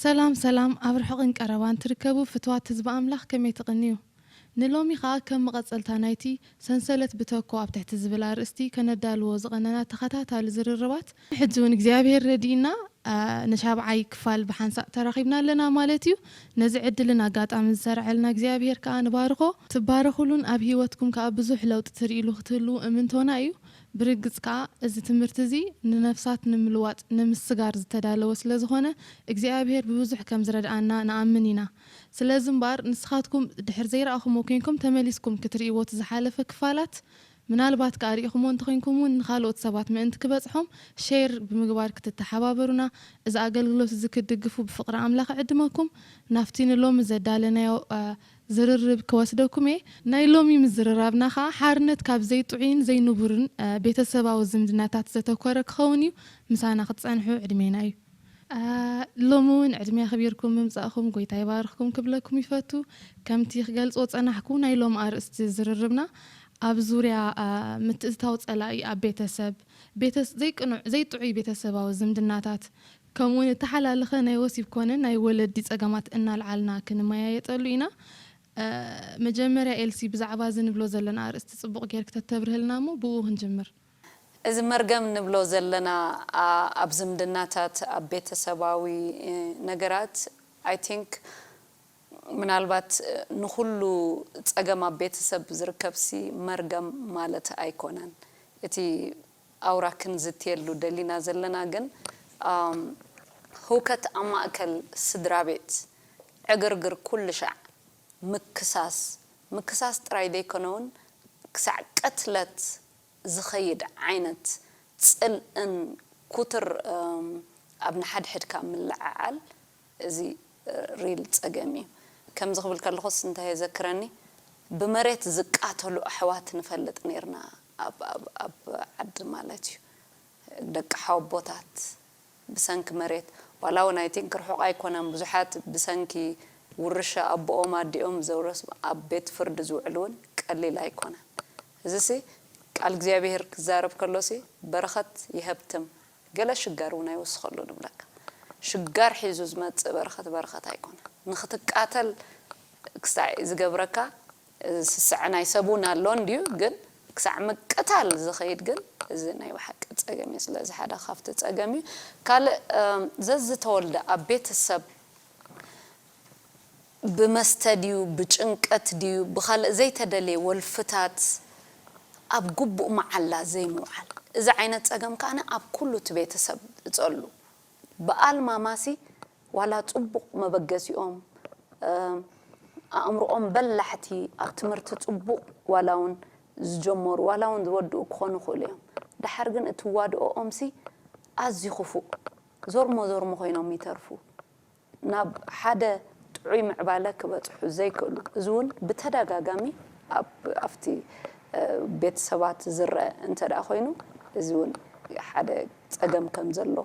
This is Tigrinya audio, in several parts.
ሰላም ሰላም፣ ኣብ ርሑቕን ቀረባን ትርከቡ ፍትዋት ህዝቢ ኣምላኽ፣ ከመይ ትቕንዩ? ንሎሚ ኸኣ ከም መቐጸልታ ናይቲ ሰንሰለት ብተኮ ኣብ ትሕቲ ዝብል ኣርእስቲ ከነዳልዎ ዝቐነና ተኸታታሊ ዝርርባት፣ ሕጂ እውን እግዚኣብሔር ረዲእና፣ ኣ፣ ንሻብዓይ ክፋል ብሓንሳእ ተራኺብና ኣለና ማለት እዩ። ነዚ ዕድልን ኣጋጣሚ ዝሰርዐልና እግዚኣብሔር ከኣ ንባርኾ። ትባረኹሉን ኣብ ህይወትኩም ከኣ ብዙሕ ለውጢ ትርእይሉ ክትህልዉ እምንቶና እዩ። ብርግጽ ከኣ እዚ ትምህርቲ እዚ ንነፍሳት ንምልዋጥ፣ ንምስጋር ዝተዳለወ ስለ ዝኾነ እግዚኣብሔር ብብዙሕ ከም ዝረድኣና ንኣምን ኢና። ስለዚ እምበኣር ንስኻትኩም ድሕር ዘይረኣኹምዎ ኮይንኩም ተመሊስኩም ክትርእይዎ እቲ ዝሓለፈ ክፋላት፣ ምናልባት ከኣ ርኢኹምዎ እንተኾይንኩም እውን ንኻልኦት ሰባት ምእንቲ ክበጽሖም ሼር ብምግባር ክትተሓባበሩና፣ እዚ ኣገልግሎት እዚ ክትድግፉ ብፍቕሪ ኣምላኽ እዕድመኩም። ናብቲ ንሎሚ ዘዳለናዮ፣ ኣ፣ ዝርርብ ክወስደኩም እየ። ናይ ሎሚ ምዝርራብና ኸኣ ሓርነት ካብ ዘይጥዑይን ዘይንቡርን፣ እ፣ ቤተሰባዊ ዝምድናታት ዘተኮረ ክኸውን እዩ። ምሳና ክትጸንሑ ዕድሜና እዩ። እ፣ ሎሚ እውን ዕድሜ ኣኽቢርኩም ምምጻእኩም ጎይታ ይባርኽኩም ክብለኩም ይፈቱ። ከምቲ ክገልጾ ጸናሕኩ፣ ናይ ሎሚ ኣርእስቲ ዝርርብና ኣብ ዙርያ፣ እ፣ ምትእትታው ጸላኢ ኣብ ቤተሰብ፣ ቤተስ-፣ ዘይቅኑዕ፣ ዘይጥዑይ ቤተሰባዊ ዝምድናታት፣ ከምኡውን እተሓላለኸ ናይ ወሲብ ኮነ ናይ ወለዲ ጸገማት እናልዓልና ክንመያየጠሉ ኢና። እ፣ መጀመርያ ኤልሲ፣ ብዛዕባ እዚ ንብሎ ዘለና ኣርእስቲ ጽቡቕ ጌርኪ ተተብርህልና እሞ ብኡ ክንጅምር። እዚ መርገም ንብሎ ዘለና፣ ኣ-፣ ኣብ ዝምድናታት፣ ኣብ ቤተሰባዊ፣ እ፣ ነገራት፣ I think ምናልባት፣ እ፣ ንኹሉ ጸገም ኣብ ቤተሰብ ዝርከብሲ መርገም ማለት ኣይኮነን። እቲ ኣውራ ክንዝትየሉ ደሊና ዘለና ግን፣ ኣም፣ ህውከት ኣብ ማእከል ስድራ ቤት፣ ዕግርግር ኩሉ ሻዕ፣ ምክሳስ፣ ምክሳስ ጥራይ ዘይኮነ እውን ክሳዕ ቅትለት ዝኸይድ ዓይነት ጽልእን ኩትር፣ እም፣ ኣብ ንሓድሕድካ ምልዕዓል፣ እዚ ሪል ጸገም እዩ። ከምዚ ክብል ከለኹስ እንታይ የዘክረኒ፣ ብመሬት ዝቃተሉ ኣሕዋት ንፈልጥ ነይርና። ኣብ፣ ኣብ፣ ኣብ ዓዲ ማለት እዩ። ደቂ ሓወቦታት ብሰንኪ መሬት፣ ዋላ እውን I think ርሑቕ ኣይኮነን፣ ብዙሓት ብሰንኪ ውርሻ ኣቦኦም ኣዲኦም ዘውረስ ኣብ ቤት ፍርዲ ዝውዕሉ እውን ቀሊል ኣይኮነን። እዚሲ ቃል እግዚኣብሔር ክዛረብ ከሎሲ በረኸት ይሀብትም፣ ገለ ሽጋር እውን ኣይወስኸሉ ንብለካ። ሽጋር ሒዙ ዝመጽእ በረኸት በረኸት ኣይኮነን። ንኽትቃተል ክሳዕ ዝገብረካ፣ ስስዐ ናይ ሰብ እውን ኣሎ እንድዩ፣ ግን ክሳዕ ምቅታል ዝኸይድ ግን እዚ ናይ ብሓቂ ጸገም እዩ። ስለዚ ሓደ ካብቲ ጸገም እዩ። ካልእ፣ እም፣ ዘዝተወልደ ኣብ ቤተሰብ ብመስተ ድዩ፣ ብጭንቀት ድዩ፣ ብኻልእ ዘይተደልየ ወልፍታት ኣብ ግቡእ መዓላ ዘይምውዓል። እዚ ዓይነት ጸገም ከኣ ኣብ ኩሉ እቲ ቤተሰብ እጸሉ። ብኣልማማሲ ዋላ ጽቡቕ መበገሲኦም፣ እም፣ ኣእምሮኦም በላሕቲ፣ ኣብ ትምህርቲ ጽቡቕ ዋላ እውን ዝጀመሩ፣ ዋላ እውን ዝወድኡ ክኾኑ ይኽእሉ እዮም። ደሓር ግን እቲ ዋድኦኦምሲ ኣዝዩ ክፉእ፣ ዞርሞ ዞርሞ ኮይኖም ይተርፉ። ናብ ሓደ ጥዑይ ምዕባለ ክበጽሑ ዘይክእሉ። እዚ እውን ብተደጋጋሚ ኣብ፣ ኣብቲ፣ እ፣ ቤተሰባት ዝረአ እንተ ደኣ ኮይኑ፣ እዚ እውን ሓደ ጸገም ከም ዘሎ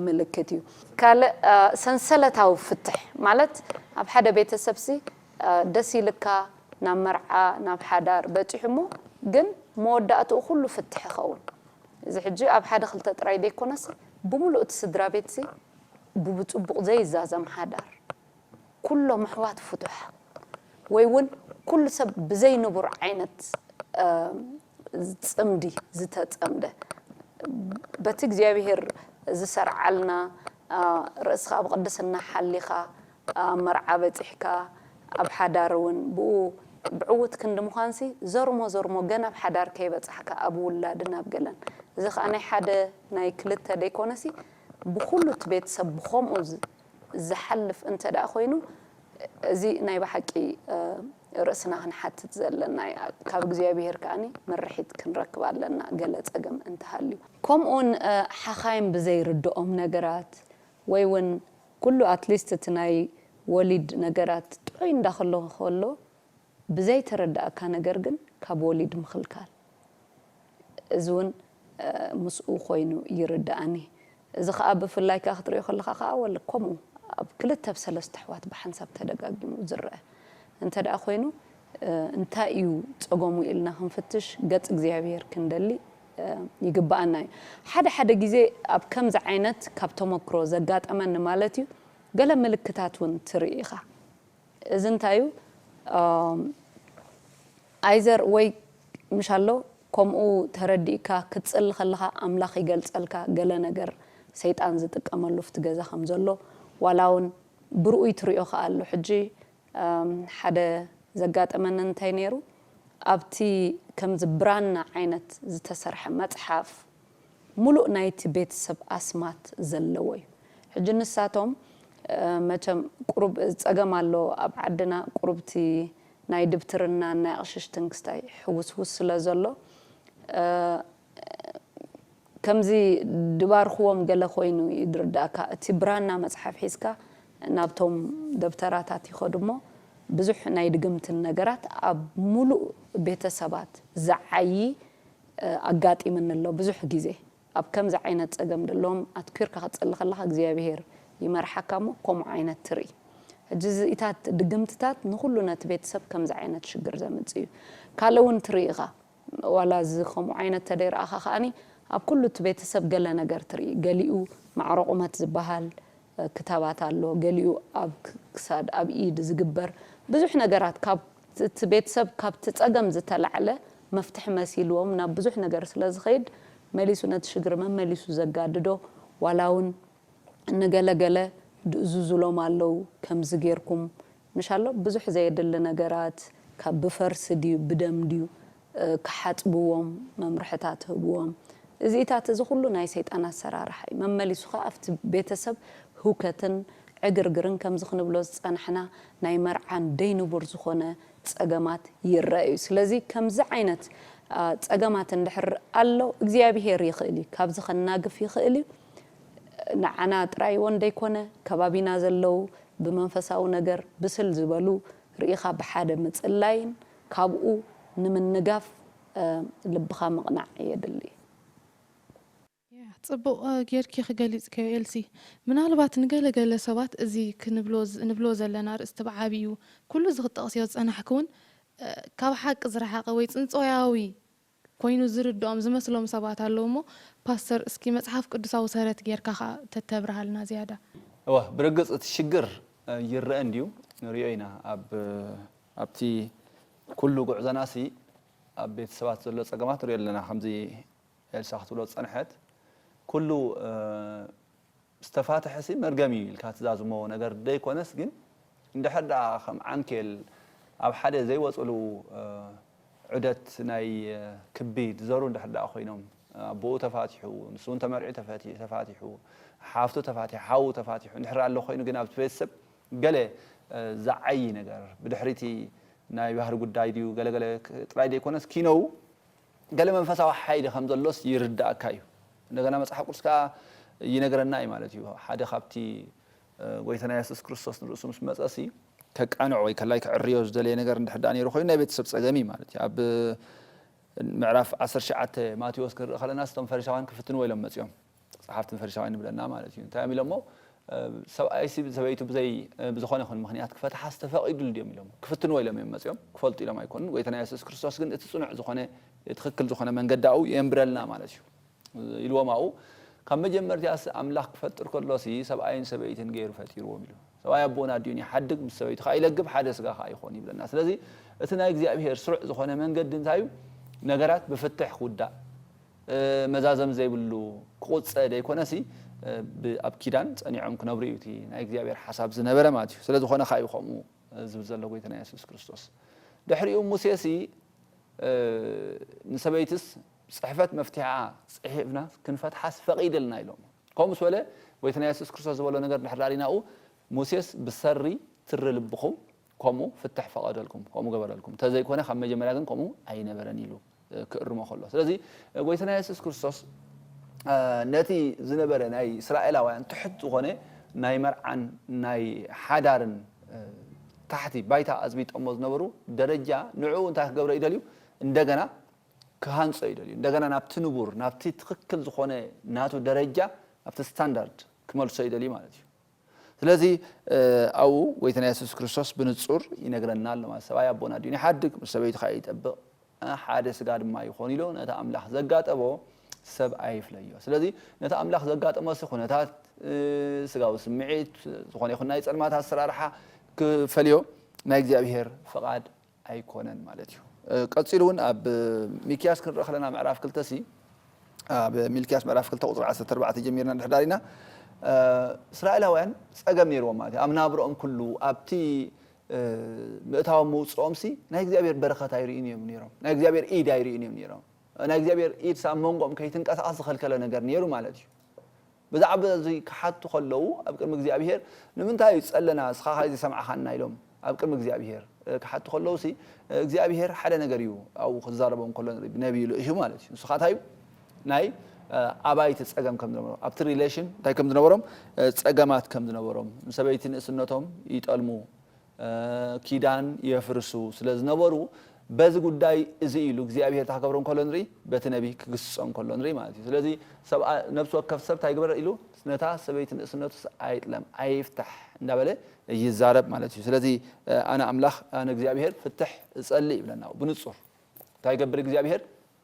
ምልክት እዩ። ካልእ፣ እ፣ ሰንሰለታዊ ፍትሕ ማለት፣ ኣብ ሓደ ቤተሰብሲ፣ እ፣ ደስ ኢልካ ናብ መርዓ፣ ናብ ሓዳር በጺሑ እሞ፣ ግን መወዳእትኡ ኩሉ ፍትሕ ይኸውን። እዚ ሕጂ ኣብ ሓደ ክልተ ጥራይ ዘይኮነስ፣ ብምሉእ እቲ ስድራ ቤትሲ ብብጽቡቕ ዘይዛዘም ሓዳር፣ ኩሎም ኣሕዋት ፍቱሕ፣ ወይ እውን ኩሉ ሰብ ብዘይ ንቡር ዓይነት፣ እ፣ ጽምዲ ዝተጸምደ፣ በቲ እግዚኣብሔር ዝሰርዓልና፣ እ፣ ርእስኻ ብቅድስና ሓሊኻ፣ ኣብ መርዓ በጺሕካ፣ ኣብ ሓዳር እውን ብኡ ብዕዉት ክንዲ ምዃንሲ፣ ዘርሞ ዘርሞ ገና ኣብ ሓዳር ከይበጻሕካ፣ ኣብ ውላድን ኣብ ገለን። እዚ ኸኣ ናይ ሓደ ናይ ክልተ ደይኮነሲ፣ ብኹሉ እቲ ቤተሰብ ብኸምኡ ዝ-፣ ዝሓልፍ እንተ ደኣ ኮይኑ፣ እዚ ናይ ብሓቂ፣ እ፣ ርእስና ክንሓትት ዘለና እዩ። ካብ እግዚኣብሔር ከኣኒ ምርሒት ክንረክብ ኣለና፣ ገለ ጸገም እንተሃልዩ። ከምኡውን፣ እ፣ ሓኻይም ብዘይርድኦም ነገራት፣ ወይ እውን ኩሉ ኣትሊስት እቲ ናይ ወሊድ ነገራት ጥዑይ እንዳኸሎ ከሎ፣ ብዘይተረዳእካ ነገር ግን ካብ ወሊድ ምኽልካል። እዚ እውን፣ እ፣ ምስኡ ኮይኑ ይርድኣኒ። እዚ ኸኣ ብፍላይ ከኣ ክትሪኦ ከለኻ ኸኣ ወለ ከምኡ ኣብ ክልተ ኣብ ሰለስተ ኣሕዋት ብሓንሳብ ተደጋጊሙ ዝረአ እንተ ደኣ ኮይኑ፣ እ፣ እንታይ እዩ ጸገሙ ኢልና ክንፍትሽ ገጽ እግዚኣብሔር ክንደሊ ይግብኣና እዩ። ሓደ ሓደ ግዜ ኣብ ከምዚ ዓይነት ካብ ተመክሮ ዘጋጠመኒ ማለት እዩ፣ ገለ ምልክታት እውን ትርኢ ኢኻ። እዚ እንታይ እዩ? ኣይዘር ወይ ምሻሎ ከምኡ ተረዲእካ ክትጽሊ ከለኻ ኣምላኽ ይገልጸልካ ገለ ነገር ሰይጣን ዝጥቀመሉ ኣብቲ ገዛ ከም ዘሎ ዋላ እውን ብርኡይ ትሪኦ ከኣ ኣሎ። ሕጂ ሓደ ዘጋጠመኒ እንታይ ነይሩ? ኣብቲ ከምዚ ብራና ዓይነት ዝተሰርሐ መጽሓፍ ሙሉእ ናይቲ ቤተሰብ ኣስማት ዘለዎ እዩ። ሕጂ ንሳቶም መቸም ቁሩብ ጸገም ኣሎ ኣብ ዓድና፣ ቁሩብቲ ናይ ድብትርና ናይ ኣቕሽሽትን ክስታይ ሕውስውስ ስለ ዘሎ ከምዚ ድባርኽዎም ገለ ኮይኑ እዩ ድርዳእካ። እቲ ብራና መጽሓፍ ሒዝካ ናብቶም ደብተራታት ይኸዱ እሞ ብዙሕ ናይ ድግምትን ነገራት ኣብ ሙሉእ ቤተሰባት ዝዓዪ ኣጋጢምኒ ኣሎ ብዙሕ ግዜ። ኣብ ከምዚ ዓይነት ጸገም ደለዎም ኣትኲርካ ክትጸሊ ከለኻ እግዚኣብሄር ይመርሓካ እሞ ከምኡ ዓይነት ትርኢ። ሕጂ እዚኢታት ድግምትታት ንኹሉ ነቲ ቤተሰብ ከምዚ ዓይነት ሽግር ዘምጽእ እዩ። ካልእ እውን ትርኢ ኢኻ። ዋላ እዚ ከምኡ ዓይነት ተደይረኣኻ ከኣኒ ኣብ ኩሉ እቲ ቤተሰብ ገለ ነገር ትርኢ። ገሊኡ ማዕረ ቁመት ዝበሃል ክታባት ኣሎ፣ ገሊኡ ኣብ ክሳድ ኣብ ኢድ ዝግበር ብዙሕ ነገራት ካብ እቲ ቤተሰብ ካብቲ ጸገም ዝተላዕለ መፍትሒ መሲልዎም ናብ ብዙሕ ነገር ስለ ዝኸይድ መሊሱ ነቲ ሽግር መመሊሱ ዘጋድዶ ዋላ እውን ንገለገለ ድእዙዙሎም ኣለዉ። ከምዚ ጌርኩም ምሻሎ ብዙሕ ዘየድሊ ነገራት ካብ ብፈርሲ ድዩ ብደም ድዩ ክሓጽብዎም መምርሕታት ህብዎም። እዚኢታት እዚ ኩሉ ናይ ሰይጣን ኣሰራርሓ እዩ። መመሊሱ ከኣ ኣብቲ ቤተሰብ ህውከትን ዕግርግርን ከምዚ ክንብሎ ዝጸናሕና ናይ መርዓን ደይንቡር ዝኾነ ጸገማት ይረአ እዩ። ስለዚ ከምዚ ዓይነት ጸገማት እንድሕር ኣሎ እግዚኣብሄር ይኽእል እዩ፣ ካብዚ ከናግፍ ይኽእል እዩ። ንዓና ጥራይ እውን ደይኮነ ከባቢና ዘለዉ ብመንፈሳዊ ነገር ብስል ዝበሉ ርኢኻ ብሓደ ምጽላይን ካብኡ ንምንጋፍ ልብኻ ምቕናዕ የድሊ። ጽቡቕ ጌርኪ ክገሊጽከዮ ኤልሲ። ምናልባት ንገለ ገለ ሰባት እዚ ክንብሎ ንብሎ ዘለና ርእስቲ ብዓቢኡ ኩሉ እዚ ክትጠቕስዮ ዝጸናሕኪ እውን ካብ ሓቂ ዝረሓቐ ወይ ጽንጾያዊ ኮይኑ ዝርድኦም ዝመስሎም ሰባት ኣለዉ እሞ ፓስተር እስኪ መጽሓፍ ቅዱሳዊ ሰረት ጌርካ ከኣ ተተብርሃልና ዝያዳ። እወ ብርግጽ እቲ ሽግር ይረአ እንድዩ ንሪኦ ኢና ኣብ ኣብቲ ኩሉ ጉዕዞና ሲ ኣብ ቤተሰባት ዘሎ ጸገማት ንሪኦ ኣለና ከምዚ ኤልሳ ክትብሎ ዝጸንሐት ኩሉ ዝተፋትሐ ሲ መርገም እዩ ኢልካ ትዛዝሞ ነገር ደይኮነስ ግን እንድሕር ደኣ ከም ዓንኬል ኣብ ሓደ ዘይወፅሉ ዑደት ናይ ክቢ ዝዘሩ እንድሕር ደኣ ኮይኖም ኣቦኡ ተፋቲሑ ንሱ እውን ተመርዒ ተፋቲሑ ሓፍቱ ተፋቲሑ ሓዉ ተፋቲሑ እንድሕር ኣሎ ኮይኑ ግን ኣብቲ ቤተሰብ ገለ ዝዓዪ ነገር ብድሕሪቲ ናይ ባህሪ ጉዳይ ድዩ ገለገለ ጥራይ ዘይኮነስ ኪነው ገለ መንፈሳዊ ሓይሊ ከም ዘሎስ ይርዳእካ እዩ። እንደገና መጽሓፍ ቅዱስ ከኣ ይነግረና እዩ ማለት እዩ። ሓደ ካብቲ ጎይታና የሱስ ክርስቶስ ንርእሱ ምስ መጸሲ ከቃንዖ ወይ ከላይ ክዕርዮ ዝደለየ ነገር እንድሕር ደኣ ነይሩ ኮይኑ ናይ ቤተሰብ ጸገም እዩ ማለት እዩ። ኣብ ምዕራፍ ዓሰርተ ትሽዓተ ማቴዎስ ክንርኢ ከለና እቶም ፈሪሳውያን ክፍትንዎ ኢሎም መጺኦም። ጸሓፍትን ፈሪሳውያን ይብለና ማለት እዩ። እንታይ እዮም ኢሎሞ? ሰብኣይሲ ሰበይቱ ብዘይ ብዝኾነ ይኹን ምኽንያት ክፈትሓስ ተፈቒዱሉ ድዮም ኢሎም ክፍትንዎ ኢሎም እዮም መፂኦም ክፈልጡ ኢሎም ኣይኮኑን ጎይታና የሱስ ክርስቶስ ግን እቲ ፅኑዕ ዝኾነ ትኽክል ዝኾነ መንገዳኡ የንብረልና ማለት እዩ ኢልዎም ኣኡ ካብ መጀመርቲያስ ኣምላኽ ክፈጥር ከሎሲ ሰብኣይን ሰበይትን ገይሩ ፈጢርዎም ኢሉ ሰብኣይ ኣቦን ኣዲኡን ይሓድግ ምስ ሰበይቱ ከዓ ይለግብ ሓደ ስጋ ከዓ ይኾን ይብለና ስለዚ እቲ ናይ እግዚኣብሄር ስሩዕ ዝኾነ መንገዲ እንታይ እዩ ነገራት ብፍትሕ ክውዳእ መዛዘም ዘይብሉ ክቑጸ ደይኮነሲ ኣብ ኪዳን ጸኒዖም ክነብሩ እዩ እቲ ናይ እግዚኣብሔር ሓሳብ ዝነበረ ማለት እዩ። ስለ ዝኾነ ከኣ እዩ ከምኡ ዝብል ዘሎ ጎይታና የሱስ ክርስቶስ። ድሕሪኡ ሙሴሲ ንሰበይትስ ጽሕፈት መፍትሒኣ ጽሒፍና ክንፈትሓስ ፈቒድልና ኢሎም። ከምኡ ምስ በለ ጎይታና የሱስ ክርስቶስ ዝበሎ ነገር እንድሕር ዳሪናኡ ሙሴስ ብሰሪ ትሪ ልብኹም ከምኡ ፍትሕ ፈቐደልኩም፣ ከምኡ ገበረልኩም፣ እንተዘይኮነ ካብ መጀመርያ ግን ከምኡ ኣይነበረን ኢሉ ክእርሞ ከሎ። ስለዚ ጎይታና የሱስ ክርስቶስ ነቲ ዝነበረ ናይ እስራኤላውያን ትሑት ዝኾነ ናይ መርዓን ናይ ሓዳርን ታሕቲ ባይታ ኣዝቢጦሞ ዝነበሩ ደረጃ ንዕኡ እንታይ ክገብሮ ይደልዩ? እንደገና ክሃንጾ ይደልዩ። እንደገና ናብቲ ንቡር፣ ናብቲ ትኽክል ዝኾነ ናቱ ደረጃ፣ ናብቲ ስታንዳርድ ክመልሶ ይደልዩ ማለት እዩ። ስለዚ ኣብኡ ጎይታና የሱስ ክርስቶስ ብንጹር ይነግረና ኣሎ ማለት ሰብኣይ ኣቦን ኣዲኡን ይሓድግ ምስ ሰበይቱ ከኣ ይጠብቕ ሓደ ስጋ ድማ ይኾን ኢሉ ነቲ ኣምላኽ ዘጋጠሞ ሰብ ኣይፍለዮ። ስለዚ ነቲ ኣምላኽ ዘጋጠመ ሲ ኩነታት፣ እ፣ ስጋዊ ስምዒት፣ ዝኾነ ይኹን ናይ ጸልማት ኣሰራርሓ ክፈልዮ ናይ እግዚኣብሔር ፍቓድ ኣይኮነን ማለት እዩ። እ፣ ቀጺሉ እውን ኣብ ሚልክያስ ክንርኢ ከለና ምዕራፍ ክልተ ሲ፣ ኣብ ሚልክያስ ምዕራፍ ክልተ ቁጽሪ ዓሰርተ ኣርባዕተ ጀሚርና እንድሕር ዳሪና፣ እ፣ እስራኤላውያን ጸገም ነይርዎም ማለት እዩ። ኣብ ናብርኦም ኩሉ፣ ኣብቲ፣ እ፣ ምእታዎም ምውጽኦም ሲ ናይ እግዚኣብሔር በረኸት ኣይርእዩን እዮም ነይሮም። ናይ እግዚኣብሔር ኢድ ኣይርእዩን እዮም ነይሮም። ናይ እግዚኣብሔር ኢድ ሲ ኣብ መንጎኦም ከይትንቀሳቐስ ዝኸልከለ ነገር ነይሩ ማለት እዩ። ብዛዕባ እዚ ክሓቱ ከለዉ ኣብ ቅድሚ እግዚኣብሔር፣ "ንምንታይ እዩ ጸለና? እስኻ ኸኣ ዘይሰማዕኻና?" ኢሎም ኣብ ቅድሚ እግዚኣብሔር፣ እ፣ ክሓቱ ከለዉ ሲ፣ እ፣ እግዚኣብሔር ሓደ ነገር እዩ ኣብኡ ክዛረቦም ከሎ ንርኢ፣ ብነቢዩ ልእዩ ማለት እዩ። ንሱ ኸኣ እንታይ እዩ? ናይ፣ እ፣ ኣባይቲ ጸገም ከም ዝነበሮም፣ ኣብቲ ሪሌሽን እንታይ ከም ዝነበሮም፣ እ፣ ጸገማት ከም ዝነበሮም፣ ንሰበይቲ ንእስነቶም ይጠልሙ፣ እ፣ ኪዳን የፍርሱ ስለ ዝነበሩ፣ በዚ ጉዳይ እዚ ኢሉ እግዚኣብሔር እንታይ ክገብሮም ከሎ ንርኢ፣ በቲ ነቢ ክግስጾም ከሎ ንርኢ ማለት እዩ። ስለዚ ሰብኣ-፣ ነብሲ ወከፍ ሰብ እንታይ ግበር ኢሉ፣ ነታ ሰበይቲ ንእስነቱስ ኣይጥለም፣ ኣይፍታሕ እንዳበለ ይዛረብ ማለት እዩ። ስለዚ፣ እ፣ ኣነ ኣምላኽ፣ ኣነ እግዚኣብሔር ፍትሕ እጸሊ ይብለና ብንጹር። እንታይ ይገብር እግዚኣብሔር?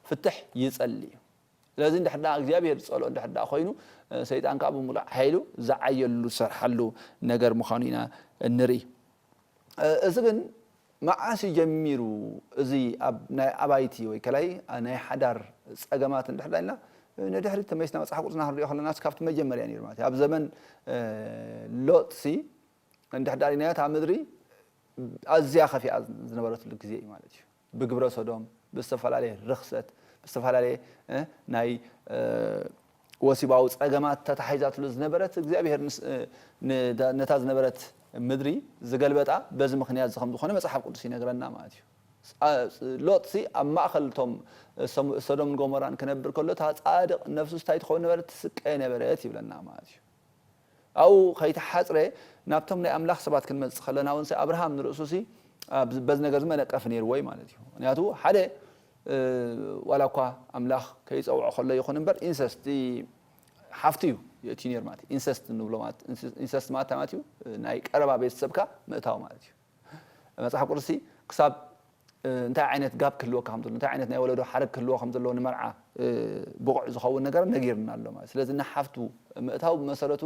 ፍትሕ ይጸሊ እዩ። ስለዚ እንድሕር ደኣ እግዚኣብሔር ዝጸልኦ እንድሕር ደኣ ኮይኑ፣ እ፣ ሰይጣን ከኣ ብምሉእ ሓይሉ ዝዓየሉ ዝሰርሓሉ ነገር ምዃኑ ኢና ንርኢ። እ፣ እዚ ግን መዓስ እዩ ጀሚሩ? እዚ ኣብ ናይ ኣባይቲ ወይ ከላይ ናይ ሓዳር ጸገማት እንድሕር ደኣ ኢልና፣ እ፣ ንድሕሪት ተመሊስና መጽሓፍ ቅዱስና ክንሪኦ ከለናስ ካብቲ መጀመርያ ነይሩ ማለት እዩ። ኣብ ዘመን፣ እ፣ ሎጥሲ እንድሕር ደኣ ሪእናዮ እታ ምድሪ ኣዝያ ከፊኣ ዝነበረትሉ ግዜ እዩ ማለት እዩ። ብግብረ ሰዶም፣ ብዝተፈላለየ ርኽሰት፣ ብዝተፈላለየ፣ እ፣ ናይ፣ እ፣ ወሲባዊ ጸገማት ተታሒዛትሉ ዝነበረት እግዚኣብሔር ንስ-፣ እ፣ ን-፣ ነታ ዝነበረት ምድሪ ዝገልበጣ በዚ ምኽንያት እዚ ከም ዝኾነ መጽሓፍ ቅዱስ ይነግረና ማለት እዩ። አ-፣ ሎጥሲ ኣብ ማእከል እቶም ሰም-፣ ሰዶምን ጎሞራን ክነብር ከሎ፣ እታ ጻድቕ ነፍሱስ እንታይ ትኸውን ነበረት? ትስቀ ነበረት ይብለና ማለት እዩ። ኣብኡ ከይተሓጽረ ናብቶም ናይ ኣምላኽ ሰባት ክንመጽእ ከለና እውን፣ ሲ ኣብርሃም ንርእሱሲ ኣብ-፣ በዚ ነገር እዚ መነቀፊ ነይርዎ እዩ ማለት እዩ። ምኽንያቱ ሓደ፣ እ፣ ዋላ እኳ ኣምላኽ ከይጸውዖ ከሎ ይኹን እምበር፣ ኢንሰስት፣ ሓፍቱ እዩ የእትዩ ነይሩ ማለት እዩ። ኢንሰስት ንብሎ ማለት፣ ኢንሰስት ማለት እንታይ ማለት እዩ? ናይ ቀረባ ቤተሰብካ ምእታው ማለት እዩ። መጽሓፍ ቅዱስሲ ክሳብ፣ እ፣ እንታይ ዓይነት ጋፕ ክህልወካ ከም ዘለዎ፣ እንታይ ዓይነት ናይ ወለዶ ሓረግ ክህልዎ ከም ዘለዎ ንመርዓ፣ እ፣ ብቑዕ ዝኸውን ነገር ነጊርና ኣሎ ማለት። ስለዚ ንሓፍቱ ምእታው ብመሰረቱ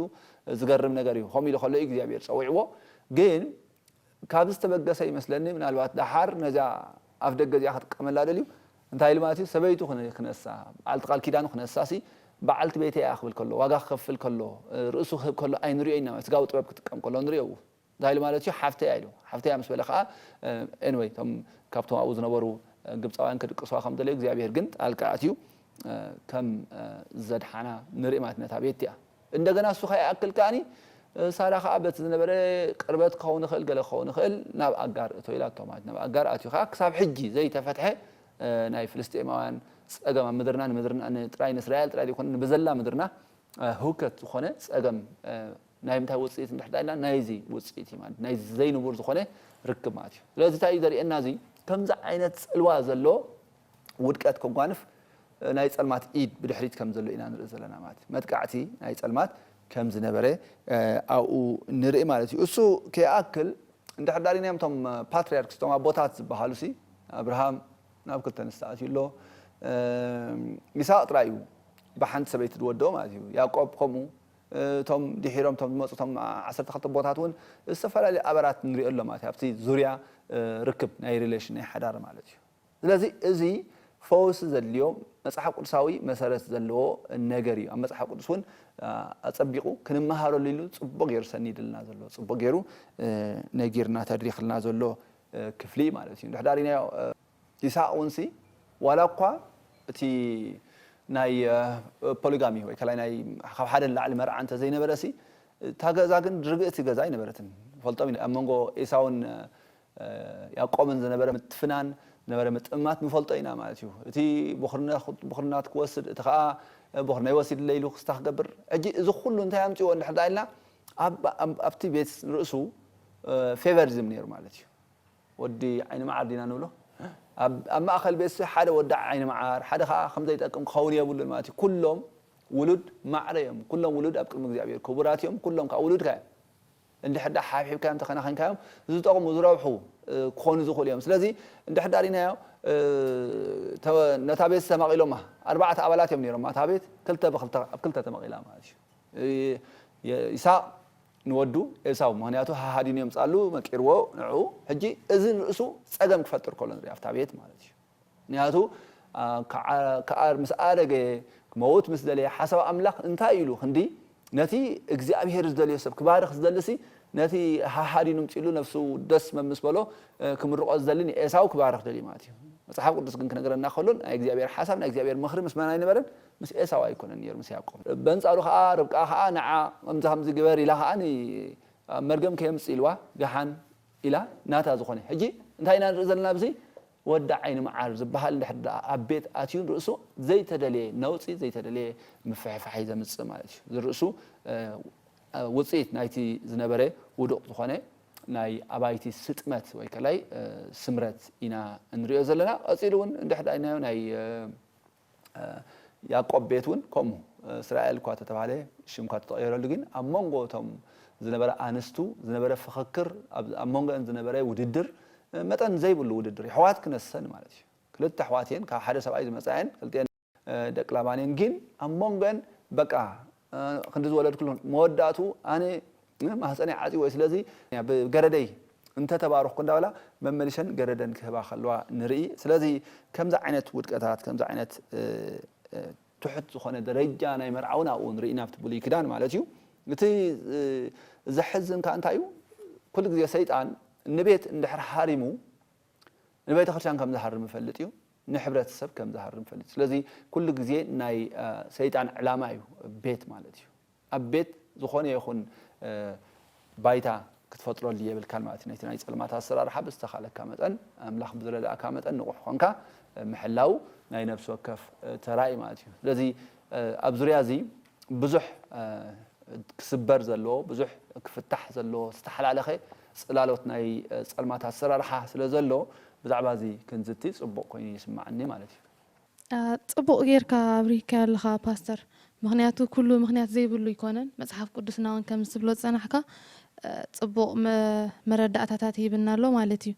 ዝገርም ነገር እዩ። ከምኡ ኢሉ ከሎ እዩ እግዚኣብሔር ጸዊዕዎ። ግን ካብ ዝተበገሰ ይመስለኒ፣ ምናልባት ደሓር ነዛ ኣፍ ደገ እዚኣ ክጥቀመላ ደልዩ እንታይ ኢሉ ማለት እዩ? ሰበይቱ ክነ-፣ ክነሳ፣ በዓልቲ ቃል ኪዳኑ ክነሳ ሲ በዓልቲ ቤተይ እያ ክብል ከሎ፣ ዋጋ ክኸፍል ከሎ፣ እ፣ ርእሱ ክህብ ከሎ ኣይንሪኦ ኢና ማለት፣ ስጋዊ ጥበብ ክጥቀም ከሎ ንሪኦ። እንታይ ኢሉ ማለት እዩ? ሓፍተይ ኢሉ። ሓፍተይ ምስ በለ ከዓ፣ እ፣ ኤንወይ፣ እቶም ካብቶም ኣብኡ ዝነበሩ፣ እ፣ ግብፃውያን ክድቅስዋ ከም ደለዩ እግዚኣብሔር ግን ጣልቃ ኣትዩ፣ እ፣ ከም፣ እ፣ ዘድሓና ንርኢ ማለት ነታ ቤት እቲኣ። እንደገና እሱ ከይኣክል ከዓኒ፣ እ፣ ሳራ ከዓ በቲ ዝነበረ ቅርበት ክኸውን ይኽእል፣ ገለ ክኸውን ይኽእል፣ ናብ ኣጋር እቶ ኢላቶ ማለት። ናብ ኣጋር ኣትዩ ከዓ ክሳብ ሕጂ ዘይተፈትሐ፣ እ፣ ናይ ፍልስጤማውያን ፀገም ኣብ ምድርና፣ ንምድርና፣ ንጥራይ ንእስራኤል ጥራይ ዘይኮነ ንብዘላ ምድርና፣ እ፣ ህውከት ዝኾነ ፀገም፣ እ፣ ናይ ምንታይ ውፅኢት እንድሕር ኢልና፣ ናይዚ ውፅኢት እዩ ማለት፣ ናይ ዘይንቡር ዝኾነ ርክብ ማለት እዩ። ስለዚ እንታይ እዩ ዘርእየና? እዚ ከምዚ ዓይነት ፅልዋ ዘሎ ውድቀት ከጓንፍ፣ እ፣ ናይ ጸልማት ኢድ ብድሕሪት ከም ዘሎ ኢና ንርኢ ዘለና ማለት እዩ። መጥቃዕቲ ናይ ጸልማት ከም ዝነበረ፣ እ፣ ኣብኡ ንርኢ ማለት እዩ። እሱ ከይኣክል እንድሕር ዳሪናዮም እቶም ፓትርያርክስ፣ እቶም ኣቦታት ዝበሃሉ ሲ፣ ኣብርሃም ናብ ክልተ ኣንስቲ ኣትዩ ኣሎ። እ፣ ይስሐቅ ጥራይ እዩ ብሓንቲ ሰበይቲ ዝወደኦ ማለት እዩ። ያዕቆብ ከምኡ፣ እ፣ እቶም ድሒሮም እቶም ዝመጹ እቶም ዓሰርተ ክልተ ኣቦታት እውን ዝተፈላለዩ ኣበራት ንሪኦ ኣሎ ማለት እዩ። ኣብቲ ዙርያ፣ እ፣ ርክብ ናይ ሪሌሽን ናይ ሓዳር ማለት እዩ። ስለዚ እዚ ፈውሲ ዘድልዮ መጽሓፍ ቅዱሳዊ መሰረት ዘለዎ ነገር እዩ። ኣብ መጽሓፍ ቅዱስ እውን፣ እ፣ ኣጸቢቑ ክንመሃረሉ ኢሉ ጽቡቕ ገይሩ ሰኒድልና ዘሎ፣ ጽቡቕ ገይሩ፣ እ፣ ነጊርና ተድሪኽልና ዘሎ፣ እ፣ ክፍሊ ማለት እዩ። እንድሕር ዳሪናዮ፣ እ፣ ይስሐቅ እውን ሲ ዋላ እኳ እቲ ናይ፣ እ፣ ፖሊጋሚ ወይ ከላይ ናይ ካብ ሓደ ንላዕሊ መርዓ እንተ ዘይነበረ ሲ እታ ገዛ ግን ርግእቲ ገዛ ኣይነበረትን። ንፈልጦም ኢና። ኣብ መንጎ ኤሳውን፣ እ፣ ያዕቆብን ዝነበረ ምትፍናን ዝነበረ ምጥምማት ንፈልጦ ኢና ማለት እዩ። እቲ ቦኽርነ-፣ ቦኽርናት ክወስድ፣ እቲ ኸኣ ቦኽርነይ ወሲድለይ ኢሉ ክስታ ክገብር። ሕጂ እዚ ኩሉ እንታይ ኣምጺዎ እንድሕር ደኣ ኢልና፣ ኣብ-፣ ኣብ-፣ ኣብቲ ቤት ርእሱ፣ እ፣ ፌቨሪዝም ነይሩ ማለት እዩ። ወዲ ዓይኒ መዓር ዲና ንብሎ? ኣብ፣ ኣብ ማእከል ቤት ሓደ ወዲ ዓይኒ መዓር፣ ሓደ ኸኣ ከም ዘይጠቅም ክኸውን የብሉን ማለት እዩ። ኩሎም ውሉድ ማዕረ እዮም። ኩሎም ውሉድ ኣብ ቅድሚ እግዚኣብሔር ክቡራት እዮም። ኩሎም ከኣ ውሉድካ እዮም። እንድሕር ደኣ ሓብሒብካዮም፣ ተኸናኺንካዮም፣ ዝጠቕሙ፣ ዝረብሑ፣ እ፣ ክኾኑ ዝኽእሉ እዮም። ስለዚ እንድሕር ደኣ ሪናዮ፣ እ፣ ተ-፣ ነታ ቤት ተመቒሎማ። ኣርባዕተ ኣባላት እዮም ነይሮም። እታ ቤት ክልተ ብክልተ፣ ኣብ ክልተ ተመቒላ ማለት እዩ። እ፣ የ-፣ ይስሐቅ ንወዱ ኤሳው፣ ምኽንያቱ ሃሃዲኑ የምጻሉ፣ መቂርዎ ንዕኡ። ሕጂ እዚ ንርእሱ ጸገም ክፈጥር ከሎ ንርኢ ኣብታ ቤት ማለት እዩ። ምኽንያቱ፣ ኣ፣ ክዓ-፣ ክዓር ምስ ኣረገ፣ ክመውት ምስ ደለየ፣ ሓሳብ ኣምላኽ እንታይ ኢሉ ክንዲ ነቲ እግዚኣብሄር ዝደልዮ ሰብ ክባርኽ ዝደልሲ፣ ነቲ ሃሃዲኑ ምጺሉ ነፍሱ ደስ መምስ በሎ፣ እ፣ ክምርቖ ዝደሊ ንኤሳው ክባርኽ ደልዩ ማለት እዩ። መጽሓፍ ቅዱስ ግን ክነግረና ከሎ ናይ እግዚኣብሄር ሓሳብ፣ ናይ እግዚኣብሄር ምኽሪ ምስ መን ኣይነበረን? ምስ ኤሳው ኣይኮነን ነይሩ፣ ምስ ያዕቆብ። በንጻሩ ከኣ ርብቃ ከኣ ንዓ ከምዚ ከምዚ ግበር ኢላ ከኣ ን-፣ ኣብ መርገም ከየምጽእ ኢልዋ፣ ደሓን ኢላ ናታ ዝኾነ። ሕጂ እንታይ ኢና ንርኢ ዘለና ኣብዚ? ወዲ ዓይኒ መዓር ዝበሃል እንድሕር ደኣ ኣብ ቤት ኣትዩ ንርእሱ ዘይተደልየ ነውጺ፣ ዘይተደልየ ምፍሕፋሕ እዩ ዘምጽእ ማለት እዩ። እዚ ርእሱ፣ እ፣ እ፣ ውጽኢት ናይቲ ዝነበረ ውዱቕ ዝኾነ ናይ ኣባይቲ ስጥመት ወይ ከላይ፣ እ፣ ስምረት ኢና እንርእዮ ዘለና። ቀጺሉ እውን እንድሕር ደኣ ኢልናዮ ናይ፣ እ፣ እ፣ ያዕቆብ ቤት እውን ከምኡ፣ እ፣ እስራኤል እኳ ተተባህለ፣ ሽም እኳ ተተቐየረሉ፣ ግን ኣብ መንጎ እቶም ዝነበረ ኣንስቱ፣ ዝነበረ ፍኽክር፣ ኣብ፣ ኣብ መንጎአን ዝነበረ ውድድር፣ እ፣ መጠን ዘይብሉ ውድድር፣ የሕዋት ክነሰን ማለት እዩ። ክልተ ኣሕዋት እየን፣ ካብ ሓደ ሰብኣይ ዝመጻ እየን፣ ክልቲአን፣ እ፣ ደቂ ላባን እየን። ግን ኣብ መንጎአን በቃ፣ እ፣ ክንዲ ዝወለድኩ ኣለኹ፣ መወዳእቱ ኣነ፣ እ፣ ማህፀነይ ዓጽይዎ እዩ፣ ስለዚ ብገረደይ እንተተባረኽኩ እንዳበላ መመሊሰን ገረደን ክህባ ከለዋ ንርኢ። ስለዚ ከምዚ ዓይነት ውድቀታት፣ ከምዚ ዓይነት፣ እ፣ እ፣ ትሑት ዝኾነ ደረጃ ናይ መርዓ እውን ኣብኡ ንርኢ፣ ናብቲ ብሉይ ኪዳን ማለት እዩ። እቲ፣ እ፣ ዘሕዝን ከኣ እንታይ እዩ? ኩሉ ግዜ ሰይጣን ንቤት እንድሕር ሃሪሙ፣ ንቤተ ክርስቲያን ከም ዝሃርም ይፈልጥ እዩ፣ ንሕብረተሰብ ከም ዝሃርም ይፈልጥ እዩ። ስለዚ ኩሉ ግዜ ናይ፣ እ፣ ሰይጣን ዕላማ እዩ ቤት ማለት እዩ። ኣብ ቤት ዝኾነ ይኹን፣ እ፣ ባይታ ክትፈጥረሉ የብልካን ማለት እዩ። ነቲ ናይ ጸልማት ኣሰራርሓ ብዝተኻለካ መጠን፣ ኣምላኽ ብዝረዳእካ መጠን ንቑሕ ኮንካ፣ እ፣ ምሕላው ናይ ነፍሲ ወከፍ፣ እ፣ ተራ እዩ ማለት እዩ። ስለዚ፣ እ፣ ኣብ ዙርያ እዚ ብዙሕ፣ እ፣ ክስበር ዘለዎ፣ ብዙሕ ክፍታሕ ዘለዎ፣ ዝተሓላለኸ ጽላሎት ናይ፣ እ፣ ጸልማት ኣሰራርሓ ስለ ዘሎ፣ ብዛዕባ እዚ ክንዝቲ ጽቡቕ ኮይኑ ይስምዓኒ ማለት እዩ። አ፣ ጽቡቕ ጌርካ ኣብሪህካዮ ኣለኻ ፓስተር። ምኽንያቱ ኩሉ ምኽንያት ዘይብሉ ኣይኮነን። መጽሓፍ ቅዱስና እውን ከም ዝብሎ ዝጸናሕካ፣ እ፣ ጽቡቕ መ-፣ መረዳእታታት ሂብና ኣሎ ማለት እዩ።